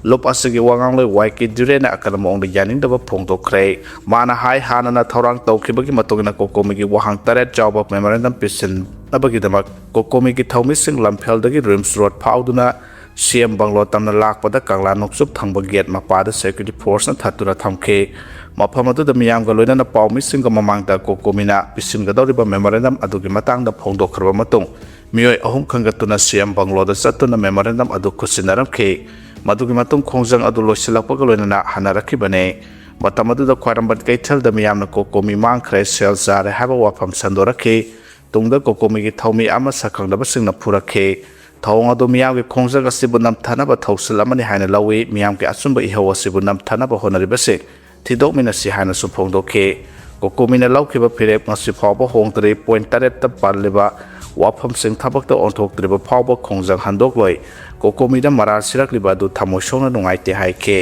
ꯂꯨꯞ ꯑꯁꯤꯒꯤ ꯋꯥ ꯉꯥꯡꯂꯣꯏ ꯋꯥꯏ ꯀꯦ ꯗ꯭ꯌꯨꯔꯦꯟꯅ ꯑꯀꯟꯕ ꯃꯑꯣꯡꯗ ꯌꯥꯅꯤꯡꯗꯕ ꯐꯣꯡꯗꯣꯛꯈ꯭ꯔꯦ꯫ ꯃꯥꯅ ꯍꯥꯏ, ꯍꯥꯟꯅꯅ ꯊꯧꯔꯥꯡ ꯇꯧꯈꯤꯕꯒꯤ ꯃꯇꯨꯡ ꯏꯟꯅ ꯀꯣꯀꯣꯃꯤꯒꯤ ꯋꯥꯍꯪ ꯇꯔꯦꯠ ꯆꯥꯎꯕ ꯃꯦꯃꯣꯔꯦꯟꯗꯝ ꯄꯤꯁꯤꯟꯅꯕꯒꯤꯗꯃꯛ ꯀꯣꯀꯣꯃꯤꯒꯤ ꯊꯧꯃꯤꯁꯤꯡ ꯂꯝꯐꯦꯜꯗꯒꯤ ꯔꯤꯝꯁ ꯔꯣꯗ ꯐꯥꯎꯗꯨꯅ ꯁꯤ ꯑꯦꯝ ꯕꯪꯂꯣ ꯇꯝꯅ ꯂꯥꯛꯄꯗ ꯀꯪꯂꯥ ꯅꯣꯡꯆꯨꯞ ꯊꯪꯕ ꯒꯦꯠ ꯃꯄꯥꯗ ꯁꯦꯀ꯭ꯌꯨꯔꯤꯇꯤ ꯐꯣꯔꯁꯅ ꯊꯠꯇꯨꯅ ꯊꯝꯈꯤ꯫ ꯃꯐꯝ ꯑꯗꯨꯗ ꯃꯤꯌꯥꯝꯒ ꯂꯣꯏꯅꯅ ꯄꯥꯎꯃꯤꯁꯤꯡꯒ ꯃꯃꯥꯡꯗ ꯀꯣꯀꯣꯃꯤꯅ ꯄꯤꯁꯤꯟꯒꯗꯧꯔꯤꯕ ꯃꯦꯃꯣꯔꯦꯟꯗꯝ ꯑꯗꯨꯒꯤ ꯃꯇꯥꯡꯗ ꯐꯣꯡꯗꯣꯛꯈ꯭ꯔꯕ ꯃꯇꯨꯡ, ꯃꯤꯑꯣꯏ ꯑꯍꯨꯝ ꯈꯟꯒꯠꯇꯨꯅ ꯁꯤ ꯑꯦꯝ ꯕꯪꯂꯣꯗ ꯆꯠꯇꯨꯅ ꯃꯦꯃꯣꯔꯦꯟꯗꯝ ꯑꯗꯨ ꯈꯨꯠꯁꯤꯟꯅꯔꯝꯈꯤ꯫ ꯃꯗꯨꯒꯤ ꯃꯇꯨꯡ ꯈꯣꯡꯖꯪ ꯑꯗꯨ ꯂꯣꯏꯁꯤꯜꯂꯛꯄꯒ ꯂꯣꯏꯅꯅ ꯍꯟꯅꯔꯛꯈꯤꯕꯅꯤ꯫ ꯃꯇꯝ ꯑꯗꯨꯗ ꯈ꯭ꯋꯥꯏꯔꯝꯕꯟ ꯀꯩꯊꯦꯜꯗ ꯃꯤꯌꯥꯝꯅ ꯀꯣꯀꯣꯃꯤ ꯃꯥꯡꯈ꯭ꯔꯦ, ꯁꯦꯜ ꯆꯥꯔꯦ ꯍꯥꯏꯕ ꯋꯥꯐꯝ ꯁꯟꯗꯣꯔꯛꯈꯤ꯫ ꯇꯨꯡꯗ ꯀꯣꯀꯣꯃꯤꯒꯤ ꯊꯧꯃꯤ ꯑꯃ ꯁꯛꯈꯪꯗꯕꯁꯤꯡꯅ ꯐꯨꯔꯛꯈꯤ꯫ ꯊꯧꯑꯣꯡ ꯑꯗꯨ ꯃꯤꯌꯥꯝꯒꯤ ꯈꯣꯡꯖꯪ ꯑꯁꯤꯕꯨ ꯅꯝꯊꯅꯕ ꯊꯧꯁꯤꯜ ꯑꯃꯅꯤ ꯍꯥꯏꯅ ꯂꯧꯏ꯫ ꯃꯤꯌꯥꯝꯒꯤ ꯑꯆꯨꯝꯕ ꯏꯍꯧ ꯑꯁꯤꯕꯨ ꯅꯝꯊꯅꯕ ꯍꯣꯠꯅꯔꯤꯕꯁꯤꯡ ꯊꯤꯗꯣꯛꯃꯤꯟꯅꯁꯤ ꯍꯥꯏꯅꯁꯨ ꯐꯣꯡꯗꯣꯛꯈꯤ꯫ ꯀꯣꯀꯣꯃꯤꯅ ꯂꯧꯈꯤꯕ ꯐꯤꯔꯦꯞ ꯉꯁꯤ ꯐꯥꯎꯕ ꯍꯣꯡꯗ꯭ꯔꯤ꯫ ꯄꯣꯏꯟꯠ ꯇꯔꯦꯠꯇ ꯄꯜꯂꯤꯕ ꯋꯥꯐꯝꯁꯤꯡ ꯊꯕꯛꯇ ꯑꯣꯟꯊꯣꯛꯇ꯭ꯔꯤꯕ ꯐꯥꯎꯕ ꯈꯣꯡꯖꯪ ꯍꯟꯗꯣꯛꯂꯣꯏ꯫ ꯀꯣꯀꯣꯃꯤꯗ ꯃꯔꯥꯜ ꯁꯤꯔꯛꯂꯤꯕ ꯑꯗꯨ ꯊꯃꯣꯏ ꯁꯣꯛꯅ ꯅꯨꯡꯉꯥꯏꯇꯦ ꯍꯥꯏꯈꯤ꯫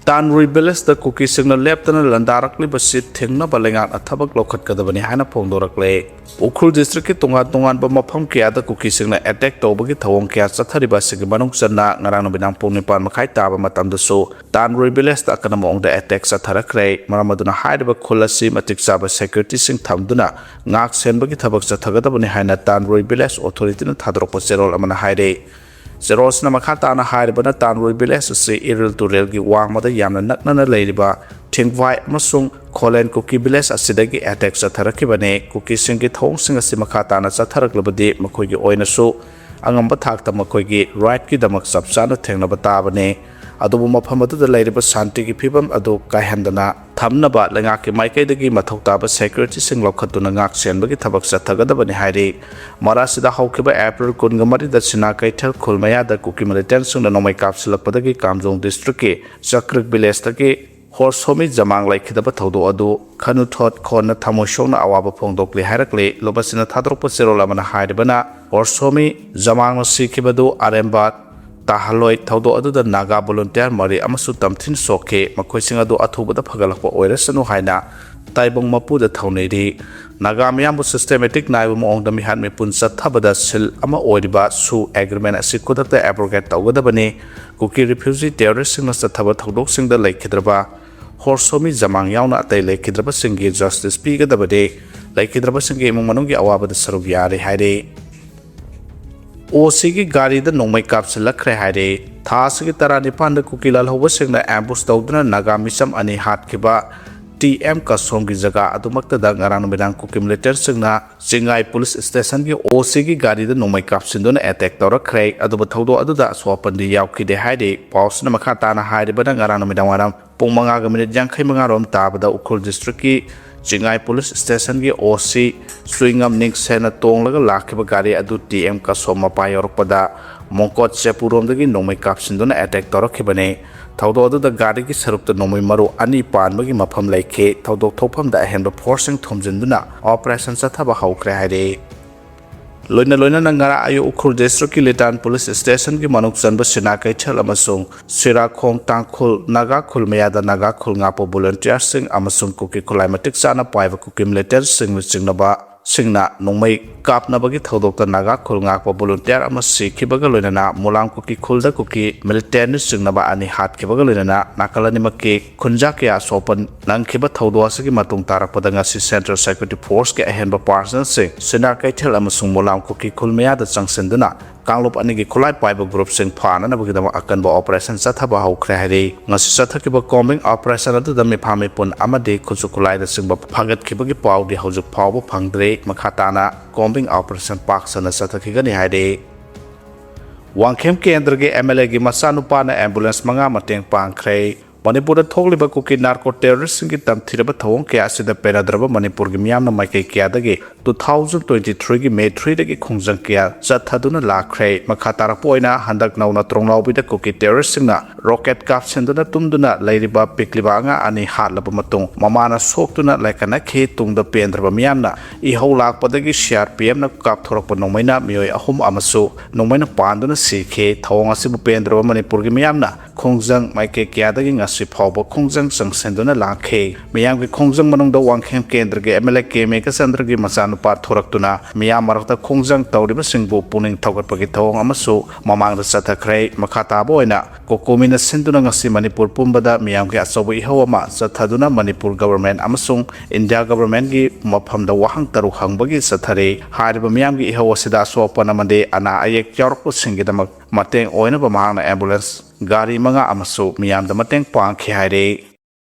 ꯇꯥꯟꯔꯨꯏ ꯚꯤꯂꯦꯖꯇ ꯀꯨꯀꯤꯁꯤꯡꯅ ꯂꯦꯞꯇꯅ ꯂꯥꯟꯗꯥꯔꯛꯂꯤꯕꯁꯤ ꯊꯤꯡꯅꯕ ꯂꯩꯉꯥꯛꯅ ꯊꯕꯛ ꯂꯧꯈꯠꯀꯗꯕꯅꯤ ꯍꯥꯏꯅ ꯐꯣꯡꯗꯣꯔꯛꯂꯦ꯫ ꯎꯈ꯭ꯔꯨꯜ ꯗꯤꯁꯇ꯭ꯔꯤꯛꯀꯤ ꯇꯣꯉꯥꯟ ꯇꯣꯉꯥꯟꯕ ꯃꯐꯝ ꯀꯌꯥꯗ ꯀꯨꯀꯤꯁꯤꯡꯅ ꯑꯦꯇꯦꯛ ꯇꯧꯕꯒꯤ ꯊꯧꯑꯣꯡ ꯀꯌꯥ ꯆꯠꯊꯔꯤꯕ ꯑꯁꯤꯒꯤ ꯃꯅꯨꯡ ꯆꯟꯅ ꯉꯔꯥꯡ ꯅꯨꯃꯤꯗꯥꯡ ꯄꯨꯡ ꯅꯤꯄꯥꯟ ꯃꯈꯥꯏ ꯇꯥꯕ ꯃꯇꯝꯗꯁꯨ ꯇꯥꯟꯔꯨꯏ ꯚꯤꯂꯦꯖꯇ ꯑꯀꯟꯕ ꯃꯑꯣꯡꯗ ꯑꯦꯇꯦꯛ ꯆꯠꯊꯔꯛꯈ꯭ꯔꯦ꯫ ꯃꯔꯝ ꯑꯗꯨꯅ ꯍꯥꯏꯔꯤꯕ ꯈꯨꯜ ꯑꯁꯤ ꯃꯇꯤꯛ ꯆꯥꯕ ꯁꯦꯀ꯭ꯌꯨꯔꯤꯇꯤꯁꯤꯡ ꯊꯝꯗꯨꯅ ꯉꯥꯛ ꯁꯦꯟꯕꯒꯤ ꯊꯕꯛ ꯆꯠꯊꯒꯗꯕꯅꯤ ꯍꯥꯏꯅ ꯇꯥꯟꯔꯨꯏ ꯚꯤꯂꯦꯖ ꯑꯣꯊꯣꯔꯤꯇꯤꯅ ꯊꯥꯗꯣꯔꯛꯄ ꯆꯦꯔꯣꯜ ꯑꯃꯅ ꯍꯥꯏꯔꯦ꯫ ꯆꯦꯔꯣꯜꯁꯤꯅ ꯃꯈꯥ ꯇꯥꯅ ꯍꯥꯏꯔꯤꯕꯅ, ꯇꯥꯟꯔꯨꯏ ꯚꯤꯂꯦꯖ ꯑꯁꯤ ꯏꯔꯤꯜ ꯇꯨꯔꯦꯜꯒꯤ ꯋꯥꯡꯃꯗ ꯌꯥꯝꯅ ꯅꯛꯅꯅ ꯂꯩꯔꯤꯕ ꯊꯤꯡꯚꯥꯏ ꯑꯃꯁꯨꯡ ꯈꯣꯂꯦꯟ ꯀꯨꯀꯤ ꯚꯤꯂꯦꯖ ꯑꯁꯤꯗꯒꯤ ꯑꯦꯇꯦꯛ ꯆꯠꯊꯔꯛꯈꯤꯕꯅꯤ꯫ ꯀꯨꯀꯤꯁꯤꯡꯒꯤ ꯊꯧꯑꯣꯡꯁꯤꯡ ꯑꯁꯤ ꯃꯈꯥ ꯇꯥꯅ ꯆꯠꯊꯔꯛꯂꯕꯗꯤ ꯃꯈꯣꯏꯒꯤ ꯑꯣꯏꯅꯁꯨ ꯑꯉꯝꯕ ꯊꯥꯛꯇ ꯃꯈꯣꯏꯒꯤ ꯔꯥꯏꯠꯀꯤꯗꯃꯛ ꯆꯞ ꯆꯥꯅ ꯊꯦꯡꯅꯕ ꯇꯥꯕꯅꯤ꯫ ꯑꯗꯨꯕꯨ ꯃꯐꯝ ꯑꯗꯨꯗ ꯂꯩꯔꯤꯕ ꯁꯥꯟꯇꯤꯒꯤ ꯐꯤꯕꯝ ꯑꯗꯨ ꯀꯥꯏꯍꯟꯗꯅ ꯊꯝꯅꯕ ꯂꯩꯉꯥꯛꯀꯤ ꯃꯥꯏꯀꯩꯗꯒꯤ ꯃꯊꯧ ꯇꯥꯕ ꯁꯦꯀ꯭ꯌꯨꯔꯤꯇꯤꯁꯤꯡ ꯂꯧꯈꯠꯇꯨꯅ ꯉꯥꯛ ꯁꯦꯟꯕꯒꯤ ꯊꯕꯛ ꯆꯠꯊꯒꯗꯕꯅꯤ ꯍꯥꯏꯔꯤ꯫ ꯃꯔꯥꯁꯤꯗ ꯍꯧꯈꯤꯕ ꯑꯦꯄ꯭ꯔꯤꯜ ꯀꯨꯟꯒ ꯃꯔꯤꯗ ꯁꯤꯅꯥ ꯀꯩꯊꯦꯜ ꯈꯨꯜ ꯃꯌꯥꯗ ꯀꯨꯀꯤ ꯃꯤꯂꯤꯇꯦꯟꯁꯤꯡꯅ ꯅꯣꯡꯃꯩ ꯀꯥꯞꯁꯤꯜꯂꯛꯄꯗꯒꯤ ꯀꯥꯝꯖꯣꯡ ꯗꯤꯁꯇ꯭ꯔꯤꯛꯀꯤ ꯆꯀ꯭ꯔꯤꯛ ꯚꯤꯂꯦꯖꯇꯒꯤ ꯍꯣꯔꯁꯣꯃꯤ ꯖꯃꯥꯡ ꯂꯩꯈꯤꯗꯕ ꯊꯧꯗꯣꯛ ꯑꯗꯨ ꯈꯅꯨꯊꯣꯠ ꯈꯣꯟꯅ ꯊꯃꯣꯏ ꯁꯣꯛꯅ ꯑꯋꯥꯕ ꯐꯣꯡꯗꯣꯛꯂꯤ ꯍꯥꯏꯔꯛꯂꯤ꯫ ꯂꯨꯕꯁꯤꯅ ꯊꯥꯗꯣꯔꯛꯄ ꯆꯦꯔꯣꯜ ꯑꯃꯅ ꯍꯥꯏꯔꯤꯕꯅ, ꯍꯣꯔꯁꯣꯃꯤ ꯖꯃꯥꯡꯅ ꯁꯤꯈꯤꯕꯗꯨ ꯑꯔꯦꯝꯕ ꯇꯥꯍꯜꯂꯣꯏ꯫ ꯊꯧꯗꯣꯛ ꯑꯗꯨꯗ ꯅꯥꯒꯥ ꯚꯣꯂꯨꯟꯇꯤꯌꯥꯔ ꯃꯔꯤ ꯑꯃꯁꯨ ꯇꯝꯊꯤꯅ ꯁꯣꯛꯈꯤ꯫ ꯃꯈꯣꯏꯁꯤꯡ ꯑꯗꯨ ꯑꯊꯨꯕꯗ ꯐꯒꯠꯂꯛꯄ ꯑꯣꯏꯔꯁꯅꯨ ꯍꯥꯏꯅ ꯇꯥꯏꯕꯪ ꯃꯄꯨꯗ ꯊꯧꯅꯤꯔꯤ꯫ ꯅꯥꯒꯥ ꯃꯤꯌꯥꯝꯕꯨ ꯁꯤꯁꯇꯦꯃꯦꯇꯤꯛ ꯅꯥꯏꯕ ꯃꯑꯣꯡꯗ ꯃꯤꯍꯥꯠ ꯃꯤꯄꯨꯟ ꯆꯠꯊꯕꯗ ꯁꯤꯜ ꯑꯃ ꯑꯣꯏꯔꯤꯕ ꯁꯨ ꯑꯦꯒ꯭ꯔꯤꯃꯦꯟ ꯑꯁꯤ ꯈꯨꯗꯛꯇ ꯑꯦꯕ꯭ꯔꯣꯒꯦꯠ ꯇꯧꯒꯗꯕꯅꯤ꯫ ꯀꯨꯀꯤ ꯔꯤꯐ꯭ꯌꯨꯖꯤ ꯇꯦꯔꯣꯔꯤꯁꯁꯤꯡꯅ ꯆꯠꯊꯕ ꯊꯧꯗꯣꯛꯁꯤꯡꯗ ꯂꯩꯈꯤꯗ꯭ꯔꯕ ꯍꯣꯔꯁꯣꯃꯤ ꯖꯃꯥꯡ ꯌꯥꯎꯅ ꯑꯇꯩ ꯂꯩꯈꯤꯗ꯭ꯔꯕꯁꯤꯡꯒꯤ ꯖꯁꯇꯤꯁ ꯄꯤꯒꯗꯕꯅꯤ꯫ ꯂꯩꯈꯤꯗ꯭ꯔꯕꯁꯤꯡꯒꯤ ꯏꯃꯨꯡ ꯃꯅꯨꯡꯒꯤ ꯑꯋꯥꯕꯗ ꯁꯔꯨꯛ ꯌꯥꯔꯤ ꯍꯥꯏꯔꯤ꯫ ꯑꯣ ꯁꯤꯒꯤ ꯒꯥꯔꯤꯗ ꯅꯣꯡꯃꯩ ꯀꯥꯞꯁꯤꯜꯂꯛꯈ꯭ꯔꯦ ꯍꯥꯏꯔꯦ꯫ ꯊꯥ ꯑꯁꯤꯒꯤ ꯇꯔꯥꯅꯤꯄꯥꯟꯗ ꯀꯨꯀꯤ ꯂꯥꯜꯍꯧꯕꯁꯤꯡꯅ ꯑꯦꯝꯕꯨꯁ ꯇꯧꯗꯨꯅ ꯅꯥꯒꯥ ꯃꯤꯆꯝ ꯑꯅꯤ ꯍꯥꯠꯈꯤꯕ ꯇꯤ ꯑꯦꯝ ꯀꯁꯣꯝꯒꯤ ꯖꯒꯥ ꯑꯗꯨꯃꯛꯇꯗ ꯉꯔꯥꯡ ꯅꯨꯃꯤꯗꯥꯡ ꯀꯨꯀꯤ ꯃꯤꯂꯤꯇꯦꯟꯁꯤꯡꯅ ꯆꯤꯡꯉꯥꯏ ꯄꯨꯂꯤꯁ ꯁ꯭ꯇꯦꯁꯟꯒꯤ ꯑꯣ ꯁꯤꯒꯤ ꯒꯥꯔꯤꯗ ꯅꯣꯡꯃꯩ ꯀꯥꯞꯁꯤꯟꯗꯨꯅ ꯑꯦꯇꯦꯛ ꯇꯧꯔꯛꯈ꯭ꯔꯦ꯫ ꯑꯗꯨꯕꯨ ꯊꯧꯗꯣꯛ ꯑꯗꯨꯗ ꯑꯁꯣꯛ ꯑꯄꯟꯗꯤ ꯌꯥꯎꯈꯤꯗꯦ ꯍꯥꯏꯔꯤ꯫ ꯄꯥꯎꯁꯤꯅ ꯃꯈꯥ ꯇꯥꯅ ꯍꯥꯏꯔꯤꯕꯅ, ꯉꯔꯥꯡ ꯅꯨꯃꯤꯗꯥꯡ ꯋꯥꯏꯔꯝ ꯄꯨꯡ ꯃꯉꯥꯒ ꯃꯤꯅꯤꯠ ꯌꯥꯡꯈꯩ ꯃꯉꯥ ꯔꯣꯝ ꯇꯥꯕꯗ ꯎꯈ꯭ꯔꯨꯜ ꯗꯤꯁꯇ꯭ꯔꯤꯛꯀꯤ ꯆꯤꯡꯉꯥꯏ ꯄꯨꯂꯤꯁ ꯁ꯭ꯇꯦꯁꯟꯒꯤ ꯑꯣ ꯁꯤ ꯁꯨꯏꯉꯝ ꯅꯤꯡꯁꯦꯟꯅ ꯇꯣꯡꯂꯒ ꯂꯥꯛꯈꯤꯕ ꯒꯥꯔꯤ ꯑꯗꯨ ꯇꯤ ꯑꯦꯝ ꯀꯁꯣꯝ ꯃꯄꯥ ꯌꯧꯔꯛꯄꯗ ꯃꯣꯡꯀꯣꯠ ꯆꯦꯄꯨꯔꯣꯝꯗꯒꯤ ꯅꯣꯡꯃꯩ ꯀꯥꯞꯁꯤꯟꯗꯨꯅ ꯑꯦꯇꯦꯛ ꯇꯧꯔꯛꯈꯤꯕꯅꯤ꯫ ꯊꯧꯗꯣꯛ ꯑꯗꯨꯗ ꯒꯥꯔꯤꯒꯤ ꯁꯔꯨꯛꯇ ꯅꯣꯡꯃꯩ ꯃꯔꯨ ꯑꯅꯤ ꯄꯥꯟꯕꯒꯤ ꯃꯐꯝ ꯂꯩꯈꯤ꯫ ꯊꯧꯗꯣꯛ ꯊꯣꯛꯐꯝꯗ ꯑꯍꯦꯟꯕ ꯐꯣꯔꯁꯁꯤꯡ ꯊꯣꯝꯖꯤꯟꯗꯨꯅ ꯑꯣꯄꯔꯦꯁꯟ ꯆꯠꯊꯕ ꯍꯧꯈ꯭ꯔꯦ ꯍꯥꯏꯔꯤ꯫ ꯂꯣꯏꯅ ꯂꯣꯏꯅꯅ ꯉꯔꯥꯡ ꯑꯌꯨꯛ ꯎꯈ꯭ꯔꯨꯜ ꯗꯤꯁꯇ꯭ꯔꯤꯛꯀꯤ ꯂꯤꯇꯥꯟ ꯄꯨꯂꯤꯁ ꯁ꯭ꯇꯦꯁꯟꯒꯤ ꯃꯅꯨꯡ ꯆꯟꯕ ꯁꯤꯅꯥ ꯀꯩꯊꯦꯜ ꯑꯃꯁꯨꯡ ꯁꯤꯔꯥꯈꯣꯡ ꯇꯥꯡꯈꯨꯜ ꯅꯥꯒꯥ ꯈꯨꯜ ꯃꯌꯥꯗ ꯅꯥꯒꯥ ꯈꯨꯜ ꯉꯥꯛꯄ ꯚꯣꯂꯨꯟꯇꯤꯌꯥꯔꯁꯤꯡ ꯑꯃꯁꯨꯡ ꯀꯨꯀꯤ ꯈꯨꯠꯂꯥꯏ ꯃꯇꯤꯛ ꯆꯥꯅ ꯄꯥꯏꯕ ꯀꯨꯀꯤ ꯃꯤꯂꯤꯇꯦꯟꯁꯤꯡꯅ ꯆꯤꯡꯅꯕ ꯁꯤꯡꯅ ꯅꯣꯡꯃꯩ ꯀꯥꯞꯅꯕꯒꯤ ꯊꯧꯗꯣꯛꯇ ꯅꯥꯒꯥ ꯈꯨꯜ ꯉꯥꯛꯄ ꯚꯣꯂꯨꯟꯇꯤꯌꯥꯔ ꯑꯃ ꯁꯤꯈꯤꯕꯒ ꯂꯣꯏꯅꯅ ꯃꯨꯂꯥꯝ ꯀꯨꯀꯤ ꯈꯨꯜꯗ ꯀꯨꯀꯤ ꯃꯤꯂꯤꯇꯦꯟꯅ ꯆꯤꯡꯅꯕ ꯑꯅꯤ ꯍꯥꯠꯈꯤꯕꯒ ꯂꯣꯏꯅꯅ ꯅꯥꯀꯜ ꯑꯅꯤꯃꯛꯀꯤ ꯈꯨꯟꯖꯥ ꯀꯌꯥ ꯑꯁꯣꯛꯄ ꯅꯪꯈꯤꯕ ꯊꯧꯗꯣꯛ ꯑꯁꯤꯒꯤ ꯃꯇꯨꯡ ꯇꯥꯔꯛꯄꯗ ꯉꯁꯤ ꯁꯦꯟꯇ꯭ꯔꯦꯜ ꯁꯦꯀ꯭ꯌꯨꯔꯤꯇꯤ ꯐꯣꯔꯁꯀꯤ ꯑꯍꯦꯟꯕ ꯄꯥꯔꯁꯅꯦꯜꯁꯤꯡ ꯁꯤꯅꯥ ꯀꯩꯊꯦꯜ ꯑꯃꯁꯨꯡ ꯃꯣꯂꯥꯝ ꯀꯨꯀꯤ ꯈꯨꯜ ꯃꯌꯥꯗ ꯆꯪꯁꯤꯟꯗꯨꯅ ꯀꯥꯡꯂꯨꯞ ꯑꯅꯤꯒꯤ ꯈꯨꯠꯂꯥꯏ ꯄꯥꯏꯕ ꯒ꯭ꯔꯨꯞꯁꯤꯡ ꯐꯥꯅꯅꯕꯒꯤꯗꯃꯛ ꯑꯀꯟꯕ ꯑꯣꯄꯔꯦꯁꯟ ꯆꯠꯊꯕ ꯍꯧꯈ꯭ꯔꯦ ꯍꯥꯏꯔꯤ꯫ ꯉꯁꯤ ꯆꯠꯊꯈꯤꯕ ꯀꯣꯝꯕꯤꯡ ꯑꯣꯄꯔꯦꯁꯟ ꯑꯗꯨꯗ ꯃꯤꯐꯥ ꯃꯤꯄꯨꯟ ꯑꯃꯗꯤ ꯈꯨꯠꯁꯨ ꯈꯨꯠꯂꯥꯏꯅꯆꯤꯡꯕ ꯐꯥꯒꯠꯈꯤꯕꯒꯤ ꯄꯥꯎꯗꯤ ꯍꯧꯖꯤꯛ ꯐꯥꯎꯕ ꯐꯪꯗ꯭ꯔꯤ꯫ ꯃꯈꯥ ꯇꯥꯅ ꯀꯣꯝꯕꯤꯡ ꯑꯣꯄꯔꯦꯁꯟ ꯄꯥꯛ ꯁꯟꯅ ꯆꯠꯊꯈꯤꯒꯅꯤ ꯍꯥꯏꯔꯤ꯫ ꯋꯥꯡꯈꯦꯝ ꯀꯦꯟꯗ꯭ꯔꯒꯤ ꯑꯦꯝ ꯑꯦꯜ ꯑꯦꯒꯤ ꯃꯆꯥꯅꯨꯄꯥꯅ ꯑꯦꯝꯕꯨꯂꯦꯟꯁ ꯃꯉꯥ ꯃꯇꯦꯡ ꯄꯥꯡꯈ꯭ꯔꯦ꯫ ꯃꯅꯤꯄꯨꯔꯗ ꯊꯣꯛꯂꯤꯕ ꯀꯨꯀꯤ ꯅꯥꯔꯀꯣ ꯇꯦꯔꯣꯔꯤꯁꯁꯤꯡꯒꯤ ꯇꯝꯊꯤꯔꯕ ꯊꯧꯑꯣꯡ ꯀꯌꯥ ꯑꯁꯤꯗ ꯄꯦꯟꯅꯗ꯭ꯔꯕ ꯃꯅꯤꯄꯨꯔꯒꯤ ꯃꯤꯌꯥꯝꯅ ꯃꯥꯏꯀꯩ ꯀꯌꯥꯗꯒꯤ two thousand twenty three ꯒꯤ May three ꯗꯒꯤ ꯈꯣꯡꯖꯪ ꯀꯌꯥ ꯆꯠꯊꯗꯨꯅ ꯂꯥꯛꯈ꯭ꯔꯦ꯫ ꯃꯈꯥ ꯇꯥꯔꯛꯄ ꯑꯣꯏꯅ ꯍꯟꯗꯛ ꯅꯧꯅ ꯇ꯭ꯔꯣꯡꯂꯥꯎꯕꯤꯗ ꯀꯨꯀꯤ ꯇꯦꯔꯣꯔꯤꯁꯁꯤꯡꯅ ꯔꯣꯀꯦꯠ ꯀꯥꯞꯁꯤꯟꯗꯨꯅ ꯇꯨꯝꯗꯨꯅ ꯂꯩꯔꯤꯕ ꯄꯤꯛꯂꯤꯕ ꯑꯉꯥꯡ ꯑꯅꯤ ꯍꯥꯠꯂꯕ ꯃꯇꯨꯡ ꯃꯃꯥꯅ ꯁꯣꯛꯇꯨꯅ ꯂꯥꯏꯀꯠꯅꯈꯤ꯫ ꯇꯨꯡꯗ ꯄꯦꯟꯗ꯭ꯔꯕ ꯃꯤꯌꯥꯝꯅ ꯏꯍꯧ ꯂꯥꯛꯄꯗꯒꯤ ꯁꯤ ꯑꯥꯔ ꯄꯤ ꯑꯦꯐꯅ ꯀꯥꯞꯊꯣꯔꯛꯄ ꯅꯣꯡꯃꯩꯅ ꯃꯤꯑꯣꯏ ꯑꯍꯨꯝ ꯑꯃꯁꯨ ꯅꯣꯡꯃꯩꯅ ꯄꯥꯟꯗꯨꯅ ꯁꯤꯈꯤ꯫ ꯊꯧꯑꯣꯡ ꯑꯁꯤꯕꯨ ꯄꯦꯟꯗ꯭ꯔꯕ ꯃꯅꯤꯄꯨꯔꯒꯤ ꯃꯤꯌꯥꯝꯅ ꯈꯣꯡꯖꯪ ꯃꯥꯏꯀꯩ ꯀꯌꯥꯗꯒꯤ ꯉꯁꯤ ꯐꯥꯎꯕ ꯈꯣꯡꯖꯪ ꯆꯪꯁꯤꯟꯗꯨꯅ ꯂꯥꯛꯈꯤ꯫ ꯃꯤꯌꯥꯝꯒꯤ ꯈꯣꯡꯖꯪ ꯃꯅꯨꯡꯗ ꯋꯥꯡꯈꯦꯝ ꯀꯦꯟꯗ꯭ꯔꯒꯤ ꯑꯦꯝ ꯑꯦꯜ ꯑꯦ ꯀꯦ ꯃꯦꯘꯆꯟꯗ꯭ꯔꯒꯤ ꯃꯆꯥꯅꯨꯄꯥ ꯊꯣꯔꯛꯇꯨꯅ ꯃꯤꯌꯥꯝ ꯃꯔꯛꯇ ꯈꯣꯡꯖꯪ ꯇꯧꯔꯤꯕꯁꯤꯡꯕꯨ ꯄꯨꯛꯅꯤꯡ ꯊꯧꯒꯠꯄꯒꯤ ꯊꯧꯑꯣꯡ ꯑꯃꯁꯨ ꯃꯃꯥꯡꯗ ꯆꯠꯊꯈ꯭ꯔꯦ꯫ ꯃꯈꯥ ꯇꯥꯕ ꯑꯣꯏꯅ ꯀꯣꯀꯣꯃꯤꯅ ꯁꯤꯟꯗꯨꯅ ꯉꯁꯤ ꯃꯅꯤꯄꯨꯔ ꯄꯨꯝꯕꯗ ꯃꯤꯌꯥꯝꯒꯤ ꯑꯆꯧꯕ ꯏꯍꯧ ꯑꯃ ꯆꯠꯊꯗꯨꯅ ꯃꯅꯤꯄꯨꯔ ꯒꯕꯔꯃꯦꯟ ꯑꯃꯁꯨꯡ ꯏꯟꯗꯤꯌꯥ ꯒꯕꯔꯃꯦꯟꯒꯤ ꯃꯐꯝꯗ ꯋꯥꯍꯪ ꯇꯔꯨꯛ ꯍꯪꯕꯒꯤ ꯆꯠꯊꯔꯤ꯫ ꯍꯥꯏꯔꯤꯕ ꯃꯤꯌꯥꯝꯒꯤ ꯏꯍꯧ ꯑꯁꯤꯗ ꯑꯁꯣꯛ ꯑꯄꯟ ꯑꯃꯗꯤ ꯑꯅꯥ ꯑꯌꯦꯛ ꯌꯥꯎꯔꯛꯄꯁꯤꯡꯒꯤꯗꯃꯛ ꯃꯇꯦꯡ ꯑꯣꯏꯅꯕ ꯃꯍꯥꯛꯅ ꯑꯦꯝꯕꯨꯂꯦꯟꯁ ꯒꯥꯔꯤ ꯃꯉꯥ ꯑꯃꯁꯨ ꯃꯤꯌꯥꯝꯗ ꯃꯇꯦꯡ ꯄꯥꯡꯈꯤ ꯍꯥꯏꯔꯤ꯫